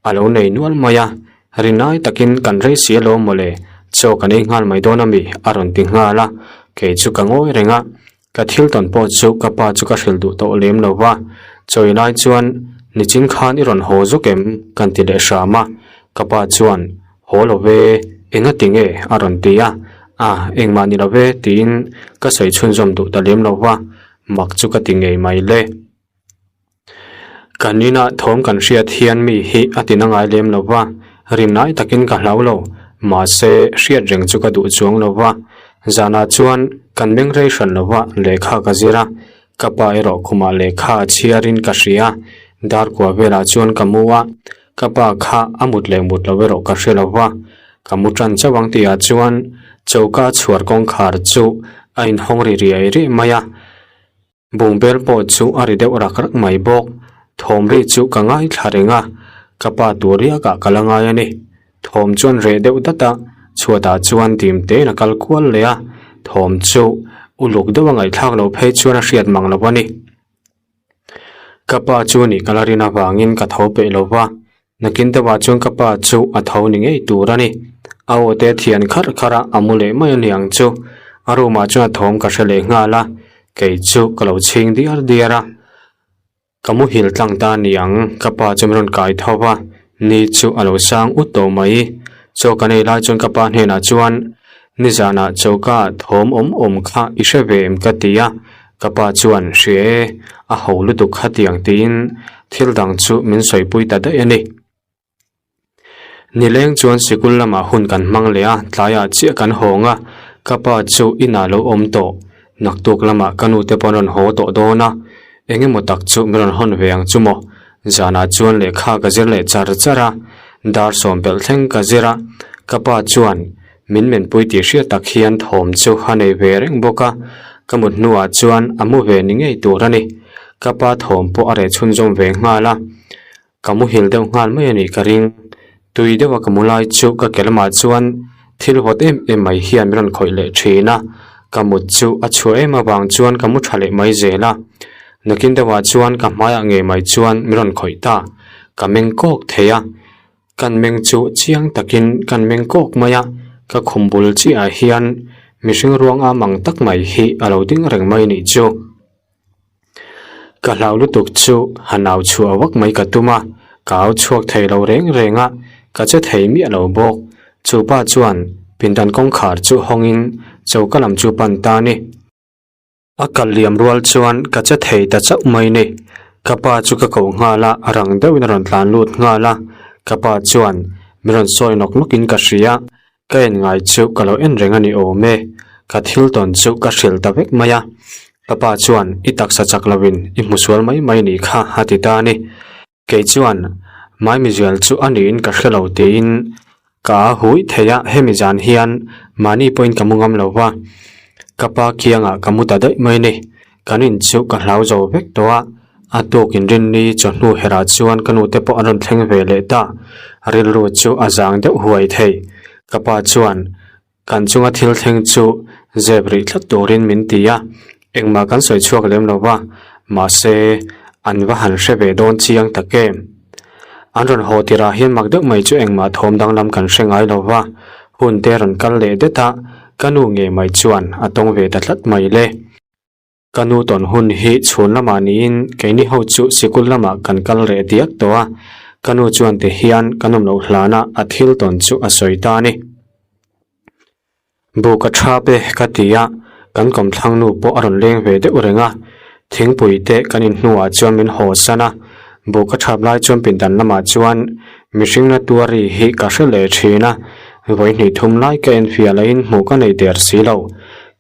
a lo nei nual mai a, rinai takin kan rei si alawm mawle, chaw kan ei nghal mai dawn ami? a rawn ti nghal a, kei chu ka ngawi reng a. Ka thil tawn pawh chu ka pa chu ka hrilh duh tawh lem lo va, chawi lai chuan nichin khan i rawn haw zuk em? kan ti leh hram a, ka pa chuan haw lo ve, enga ti nge? a rawn ti a, a engmah ni lo ve tiin ka sawi chhunzawm duh ta lem lo va, mak chu ka ti ngei mai le. Kan inah thawm kan hriat hian mi hi a ti na ngai lem lo va, rinai takin ka hlau lo, mahse hriat reng chu ka duh chuang lo va. Zanah chuan kan meng rei hran lo va, lehkha ka zir a, ka pa erawh khumah lehkha a chhiarin ka hria, dar kua velah chuan ka mu a, ka pa kha a mut leh mut lo erawh ka hre lo va, ka mu tan chauh ang tihah chuan choka chhuar kawngkhar chu a inhawng ri riai riai mai a. Bungbel pawh chu a ri deuh rak rak mai bawk. Thawm ri chu ka ngaithla reng a, ka pa tur riakah ka la ngai a ni. Thawm chuan reh deuh dat a, chhuatah chuan dim tein a kal kual leh a, thawm chu uluk deuh a ngaihthlak loh phei chuan a hriat mang lo a ni. Ka pa chu nih ka la rin avangin ka tho peih lo va, Nakin deuhah chuan ka pa chu a tho ni ngei tur a ni. A aw te thian kharh kharh a, a mu leh mai a ni ang chu. A room ah chuan a thawm ka hre leh nghal a, kei chu ka lo chhing diar diar a. Ka muhil tlang ta a ni ang, ka pa chu min rawn kai tho va, ni chu a lo sang ut tawh mai. Chaw kan ei lai chuan ka pa hnenah chuan, Nizanah choka thawm awm awm kha i hre ve em ka ti a, Ka pa chuan, Hria e, a ho lutuk khatiang tiin thil dang chu min sawipui ta daih a ni. Nileng chuan sikul lamah hun kan hmang leh a, tlaiah chiah kan hawng a, ka pa chu inah lo awm tawh. Naktuk lamah ka nute pawh an rawn haw tawh dawn a, eng emaw tak chu min rawn hawn ve ang chu maw. Zanah chuan lehkha ka zir leh char char a, dar sawm pelh thleng ka zir a, ka pa chuan Min menpui tih hriat tak hian thawm chu a nei ve reng bawk a, ka mut hnuah chuan a mu ve ni ngei tur a ni. Ka pa thawm pawh a reh chhunzawm ve nghal a, ka muhil deuh nghal mai a nih ka ring. Tui deuha ka mu lai chu ka ke lamah chuan thil vawt em em mai hian min rawn khawih leh thin a, ka mut chu a chhuah em avang chuan ka mu tha leh mai zel a. Nakin deuhah chuan ka hmaiah ngei mai chuan min rawn khawih ta, ka meng kawk thei a. Kan meng chu chiang takin kan meng kawk mai a, ka khum bul chiahah hian mihring ruang am ang tak mai hi a lo ding reng mai nih chu. Ka hlau lutuk chu han au chhuah vak mai ka tum a, ka au chhuak thei lo reng reng a, ka che thei miah lo bawk. Chu pa chuan pindan kawngkhar chu hawngin choka lam chu pan ta a ni. A kal liam rual chuan ka che thei ta chauh mai ni. Ka pa chu ka koh nghal a, a rang deuhin a rawn tlan lut nghal a. Ka pa chuan min rawn sawi nawk nawkin ka hria, ka en ngai chu ka lo en reng a ni awm e. Ka thil tawn chu ka hrilh ta vek mai a. Ka pa chuan i taksa chak lovin i hmu sual mai mai nih kha a ti ta a ni. Kei chuan Maimizial chu a niin ka hre lo tiin ka a hui thei a, hemi zan hian mahni pawhin ka mu ngam lo va, ka pa kiangah ka mu ta daih mai ni. Kan in chu ka hlau zo vek tawh a, A tuk inrinni chawhnu herah chuan ka nute pawh an rawn thleng ve leh ta. Rilru chu a zang deuh huai thei. Ka pa chuan kan chunga thil thleng chu zep rih tlat turin min ti a, engmah kan sawi chhuak lem lo va, mahse an va han hre ve dawn chiang tak em. An rawn haw tirah hian mak deuh mai chu engmah thawm danglam kan hre ngai lo va, hun te rawn kal leh det a, ka nu ngei mai chuan a tawng ve ta tlat mai le. Ka nu tawn hun hi chhun lamah niin keini ho chu sikul lamah kan kal reh diak tawh a, ka nu chuan ti hian ka nawm loh hlana a thil tawn chu a sawi ta a ni. Bu ka thap e ka ti a, kan kawmthlang nu pawh a rawn leng ve deuh reng a, thingpui te kan in hnuah chuan min haw san a, bu ka thap lai chuan pindan lamah chuan mihring la tuar ri hi ka hre leh thin a, vawihnih thum lai ka enfiah lahin hmuh ka nei der si lo.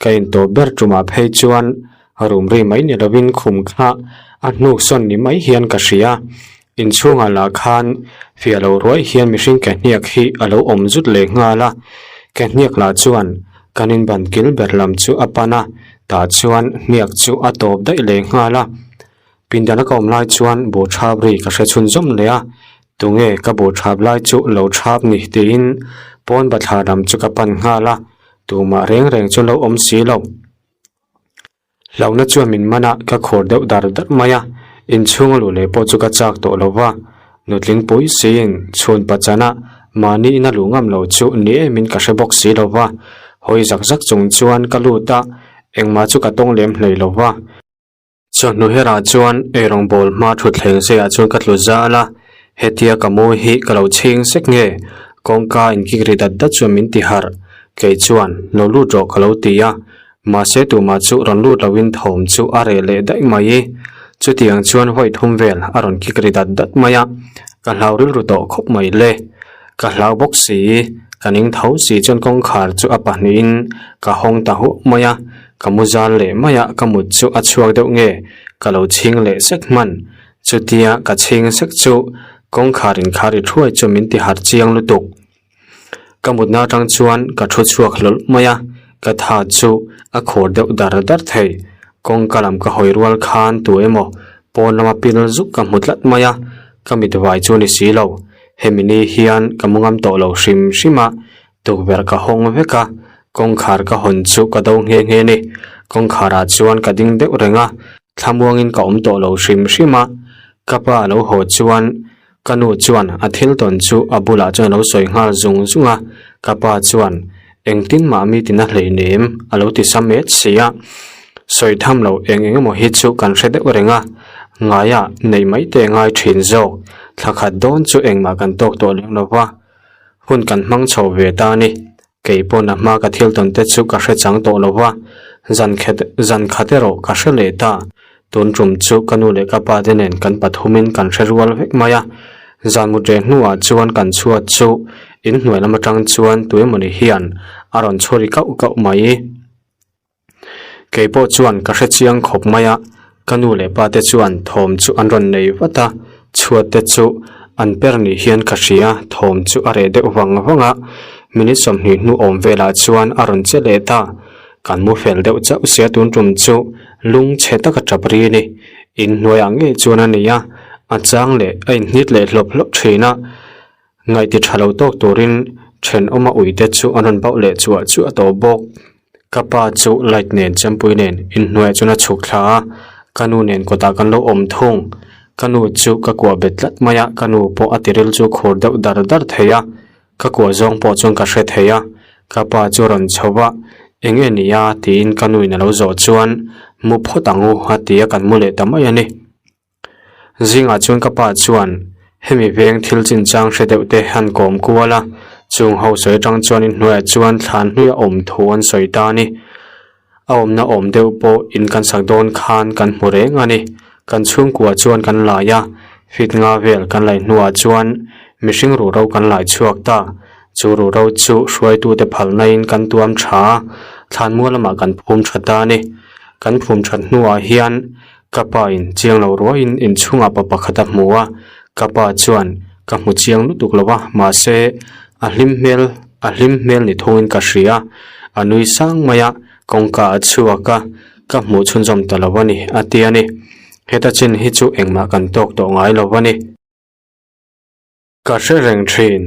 Ka intawp ber tumah phei chuan rum ri mai ni lovin khum kha a hnuk sawn ni mai hian ka hria. Inchhungah lah khan fiah lo ruai hian mihring ke hniak hi a lo awm zut leh nghal a. Ke hniak lah chuan kan inban kil ber lam chu a pan a, tah chuan hniak chu a tawp daih leh nghal a. Pindana ka awm lai chuan bu thap ri ka hre chhunzawm leh a, tunge ka bu thap lai chu lo thap ni tiin pawn bathlar lam chu ka pan nghal a, tumah reng reng chu lo awm si lo. Hlauhna chuan min man a, ka khur deuh dar dar mai a, inchhung a luh leh pawh chu ka chak tawh lo va, nutling pui siin chhun pachana mahni ina luh ngam lo chu ni emin ka hre bawk si lo va, hawi zak zak chung chuan ka lut a, engmah chu ka tawng lem hlei lo va. Chawhnu herah chuan eirawng bawl hma thutthleng seiah chuan ka tlu zal a, hetia ka mu hi ka lo chhing sek nge? Kawngka inkik ri dat dat chuan min ti harh, kei chuan lo lut rawh ka lo ti a, mahse tumah chu rawn lut loin thawm chu a reh leh daih mai. Chutiang chuan vawi thum vel a rawn kik ri dat dat mai a, ka hlau rilru tawh khawp mai le. Ka hlau bawk si, ka ning tho si chuan kawngkhar chu a pahnihin ka hawng ta huah mai a, ka mu zal leh mai a, ka mut chu a chhuak deuh nge ka lo chhing leh sek hman. Chutia ka chhing sek chu kawngkhar inkhar i thuai chu min ti harh chiang lutuk. Ka mutna atang chuan ka thu chhuak hlawlh mai a, ka tha chu a khur deuh dar dar thei. Kawngka lam ka hawi rual khan tu emaw pawn lama pil zuk ka hmu tlat mai a, ka mit vai chu ni si lo. Hemi ni hian ka mu ngam tawh lo hrim hrim a, tukverh ka hawng vek a, kawngkhar ka hawn chu ka do nghe nghe ni. Kawngkharah chuan ka ding deuh reng a, thlamuangin ka awm tawh lo hrim hrim a. Ka pa a lo haw chuan ka nu chuan a thil tawn chu a bulah chuan a lo sawi nghal zung zung a, ka pa chuan engtin mah mi tina hleinem a lo ti sa met si a. Sawi tham loh eng eng emaw hi chu kan hre deuh reng a, ngaiah neih mai te ngai thin zawk, thla khat dawn chu engmah kan tawk tawh lem lo va, hun kan hmang chho ve ta a ni. Kei pawn a hma ka thil tawn te chu ka hre chang tawh lo va, zan khet zan khat erawh ka hre leh ta. Tun tum chu ka nu leh ka pa te nen kan pathumin kan hre rual vek mai a, zan mut reh hnuah chuan kan chhuat chu inhnuai lam atang chuan tuemawni hian a rawn chhawri kauh kauh mai. Kei pawh chuan ka hre chiang khawp mai a, ka nu leh pa te chuan thawm chu an rawn nei vat a, chhuat te chu an per ni hian ka hria, thawm chu a reh deuh vang vang a, minute 20 hnu awm velah chuan a rawn che leh ta, kan mu fel deuh chauh sia tun tum chu lung chhe taka tap ri a ni, inhnuaiah ngei chuan a ni a, a chang leh a inhnit leh hlawp hlawp thin a. Ngaihti tha lo tawk turin thenawma uite chu an rawn bauh leh chuah chuah tawh bawk. Ka pa chu light nen chempui nen inhnuaiah chuan a chhuk thla a, ka nu nen kawtah kan lo awm thung. Ka nu chu ka kuah bet tlat mai a, ka nu pawh a tiril chu khur deuh dar dar thei a, ka kuah zawng pawh chuan ka hre thei a. Ka pa chu a rawn chho va, Eng nge nia? tiin ka nuin a lo zawh chuan, Mu phawt ang u a ti a, kan mu leh ta mai a ni. Zingah chuan ka pa chuan hemi veng thil chinchang hre deuh te han kawm kual a, chung ho sawi atang chuan inhnuaiah chuan thlan hnuia awm thu an sawi ta a ni. A awmna awm deuh pawh in kan sak dawn khan kan hmu reng a ni. Kan chhungkua chuan kan lai a, fit nga vel kan laih hnuah chuan mihring ruhro kan lai chhuak ta. Chu ruhro chu hruaitute phalnain kan tuam tha a, thlanmual lamah kan phum tha ta a ni. Kan phum that hnuah hian Ka pa in chiang lo ruaiin inchhungah pa pakhat a hmu a, ka pa chuan ka hmu chiang lutuk lo a, mahse a hlim hmel a hlim hmel ni thungin ka hria, a nui sang mai a, kawngka a chhuak a, ka hmuh chhunzawm ta lo a ni a ti a ni. Heta chin hi chu engmah kan tawk tawh ngai lo a ni. Ka hre reng thin.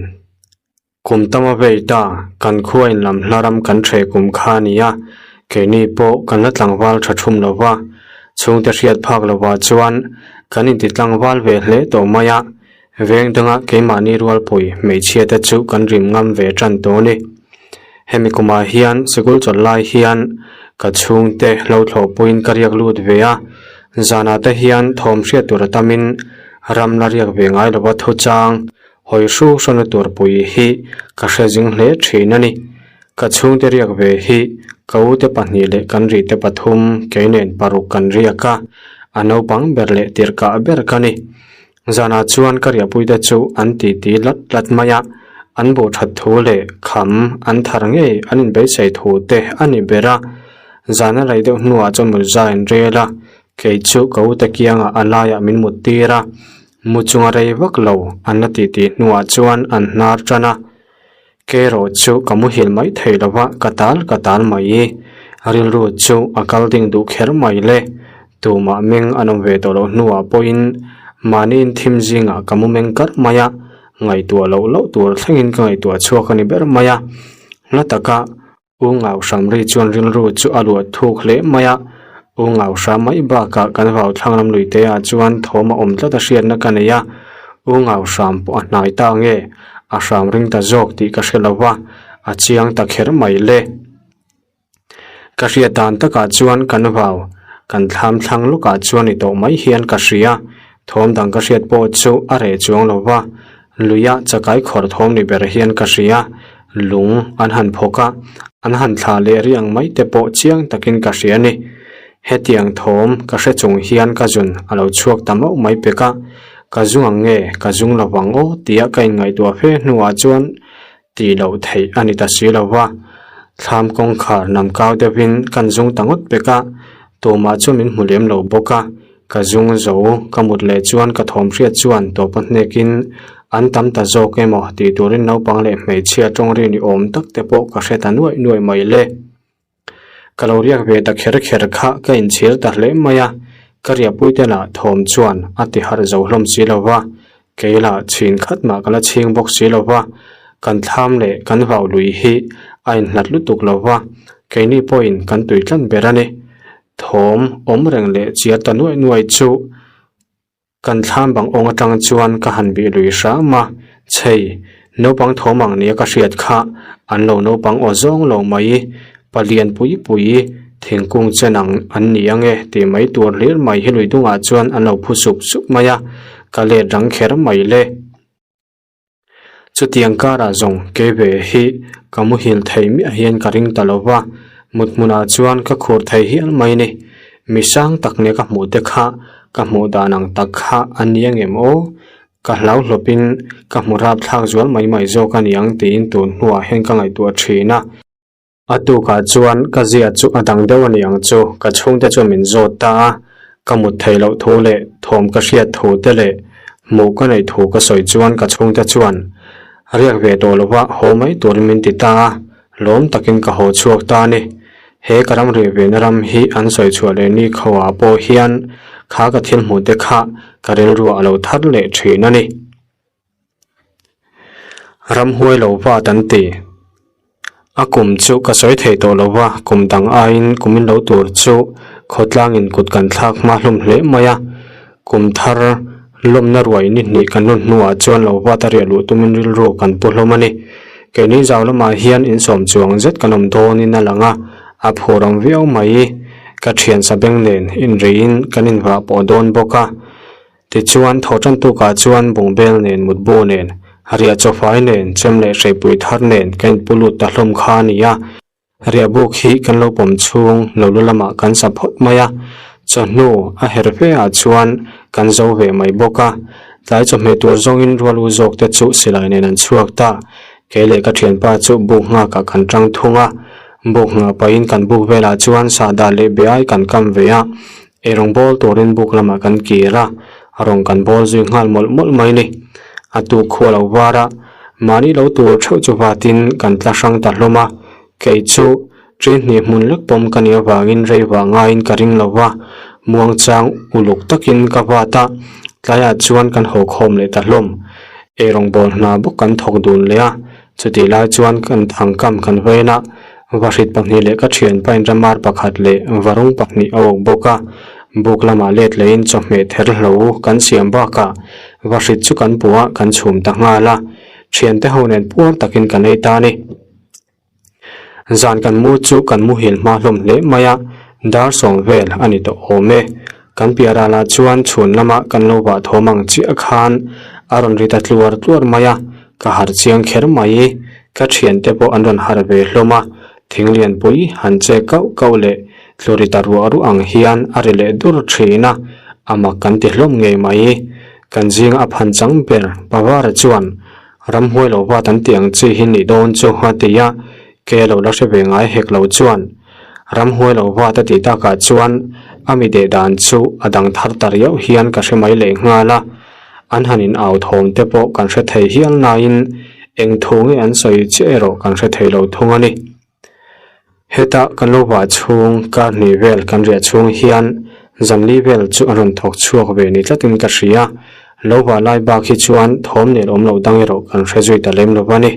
Kum tama vei ta, kan khua in lam hla ram kan hreh kum kha a ni a, keini pawh kan la tlangval tha thum lo va, chhungte hriat phak lovah chuan kan inti tlangval ve hle tawh mai a, veng danga keimahni rualpui hmeichhia te chu kan rim ngam ve tan tawh a ni. Hemi kumah hian sikul chawlh lai hian ka chhungte hlo thlawhpuiin ka riak lut ve a, zanah te hian thawm hriat tur a tamin ram la riak ve ngai lova thuchang hawi hru hrawna tur pui hi ka hre zing hle thin a ni. Ka chhungte riak ve hi ka ute pahnih leh kan rite pathum kei nen paruk kan riak a, a naupang ber leh tirhkah ber ka ni. Zanah chuan ka riahpuite chu an titi lat lat mai a, an buh that thu leh kham an thar ngei an inbeisei thu te a ni ber a. Zan a rei deuh hnuah chuan mutza in rel a, kei chu ka ute kiangah a laiah min mut tir a, mu chunga rei vak lo an la titi hnuah chuan an hnar tan a. Kerawh chu ka muhil mai thei lo va, ka tal ka tal mai. Rilru chu a kal ding duh kher mai le. Tumah meng an awm ve tawh loh hnuah pawhin mahniin thim zingah ka mu meng kar mai a, ngaihtuah loh loh tur thlengin ka ngaihtuah chhuak a ni ber mai a. Hla taka U Ngau Hramri chuan rilru chu a luah thuk hle mai a, U Ngau Hram mai bakah kan vau thlang lam lui te ah chuan thawm a awm tlat a hriatna ka nei a, U Ngau Hram pawh a hnai ta nge, a hram ring ta zawk tih ka hre lo va, a chiang ta kher mai le. Ka hriat dan takah chuan kan vau kan thlam thlang lawkah chuan ni tawh mai hian ka hria, thawm dang ka hriat pawh chu a reh chuang lo va, Luia chakai khawr thawm ni ber hian ka hria, lung an han phawk a, an han thlah leh riang mai te pawh chiang takin ka hria a ni. Hetiang thawm ka hre chung hian ka zun a lo chhuak ta mauh mai pek a, ka zung ang nge ka zung lo vang aw tia ka inngaihtuah fe hnuah chuan tih loh theih a ni ta si lo va, thlam kawngkhar nam kau deuhin kan zung ta ngawt pek a, tumah chu min hmu lem lo bawk a, Ka zung zo, ka mut leh chuan ka thawm hriat chuan tawpa hnekin an tam ta zawk emaw tih turin naupang leh hmeichhia tawng ri ni awm tak te pawh ka hre ta nuaih nuaih mai le. Ka lo riak ve ta kher kher kha ka inchhir ta hle mai a, ka riahpuite lah thawm chuan a ti harh zo hlawm si lo va, kei lah chhin khat mah ka la chhing bawk si lo va, kan thlam leh kan vau lui hi a inhlat lutuk lo va, keini pawhin kan tui tlat ber a ni. Thawm awm reng leh chiar ta nuaih nuaih chu kan thlam bang awng atang chuan ka han bih lui hram a, chhei, naupang thawm ang nia ka hriat kha an lo naupang aw zawng lo mai, palian pui pui thingkung chen ang an ni ang e tih mai tur hlir mai hi lui dungah chuan an lo phu sup sup mai a, ka let rang kher mai le. Chutiang karah zawng kei ve hi ka muhil thei miah hian ka ring ta lo va, mut hmunah chuan ka khur thei hial mai ni. Mi sang tak nia ka hmuh te kha ka hmuh dan ang tak kha a ni angem aw? Ka hlau hlawpin ka hmu rapthlak zual mai mai zawk a niang tiin tun hnuah hian ka ngaihtuah thin a. A tukah chuan ka zia chu a dang deuh a ni ang chu, ka chhungte chuan min zawt ta a, ka mut theih loh thu leh thawm ka hriat thu te leh hmuh ka neih thu ka sawi chuan ka chhungte chuan riak ve tawh lova haw mai turin min ti ta a, lawm takin ka haw chhuak ta a ni. He ka ram rih vena ram hi an sawi chhuah leh ni kho ah pawh hian kha ka thil hmuh te kha ka rilruah a lo thar leh thin a ni. Ramhuai lo vat an ti. A kum chu ka sawi thei tawh lo va, kum dang aiin kumin lo tur chu khawtlangin kut kan thlak hma hlawm hle mai a. Kum thar lawmna ruai ni hnih kan rawn hnuah chuan lo vat a riah luh tumin rilru kan pu hlawm a ni. Keini zau lamah hian insawm chuang zet kan awm dawnin a lang a, a phur ang viau mai. Ka thian sabeng nen inriin kan invah pawh dawn bawk a. Tichuan, thawhtantukah chuan bungbel nen, mutbu nen, riah chawfai nen, chem leh hreipui thar nen ka inpu lut ta hlawm kha a ni a. Riahbuk hi kan lo pawm chhung lo lu lamah kan sa phawt mai a, chawhnu a her fe ah chuan kan zo ve mai bawk a. Tlai chawhmeh tur zawngin rual u zawk te chu silai nen an chhuak ta. Kei leh ka thianpa chu buk nghakah kan tang thung a, buk nghah pahin kan buk velah chuan sahdah leh beai kan kam ve a. Ei rawng bawl turin buk lamah kan kir a, rawng kan bawl zui nghal mawlh mawlh mai ni. A tuk khual lo var a, mahni lo tur theuh chu vatin kan tla hrang ta hlawm a, kei chu ṭi hnih hmun lek pawm ka nih avangin rei vah ngaiin ka ring lo va. Muangchang uluk takin ka vat a, tlaiah chuan kan haw khawm leh ta hlawm. Eirawngbawl hna bawk kan thawk dun leh a, chutih lai chuan kan thangkam kan vain a, vahrit pahnih leh ka thianpa in ramar pakhat leh varung pahnih a awk bawk a. Buk lamah let lehin chawhmeh ther hlo kan siam bakah vahrit chu kan puh a, kan chhum ta nghal a, thiante ho nen puar takin kan ei ta a ni. Zan kan mu chu kan muhil hma hlawm hle mai a, dar sawm vel a ni tawh awm e. Kan piah ralah chuan chhun lama kan lo vah thawm ang chiah khan a rawn ri ta tluar tluar mai a, ka harh chiang kher mai. Ka thiante pawh an rawn harh ve hlawm a, thing lianpui han che kauh kauh leh tlu ri ta ruah ruah ang hian a ri leh dur thin a, a mak kan ti hlawm ngei mai. Kan zinga a phan chang ber Pavara chuan Ramhuai lo vat an tih ang chi hi nih dawn chu a ti a, ke lo la hre ve ngai hek lo chuan Ramhuai lo vat a tih takah chuan a mi deh dan chu a dang thar ta riau hian ka hre mai leh nghal a, an han in au thawm te pawh kan hre thei hial nain eng thu nge an sawi chiah erawh kan hre thei lo thung a ni. Heta kan lo vah chhung kar hnih vel kan riah chhung hian zanli vel chu a rawn thawk chhuak ve ni tlatin ka hria. Lo vah lai bak hi chuan thawm nel awm loh dang erawh kan hre zui ta lem lo va ni.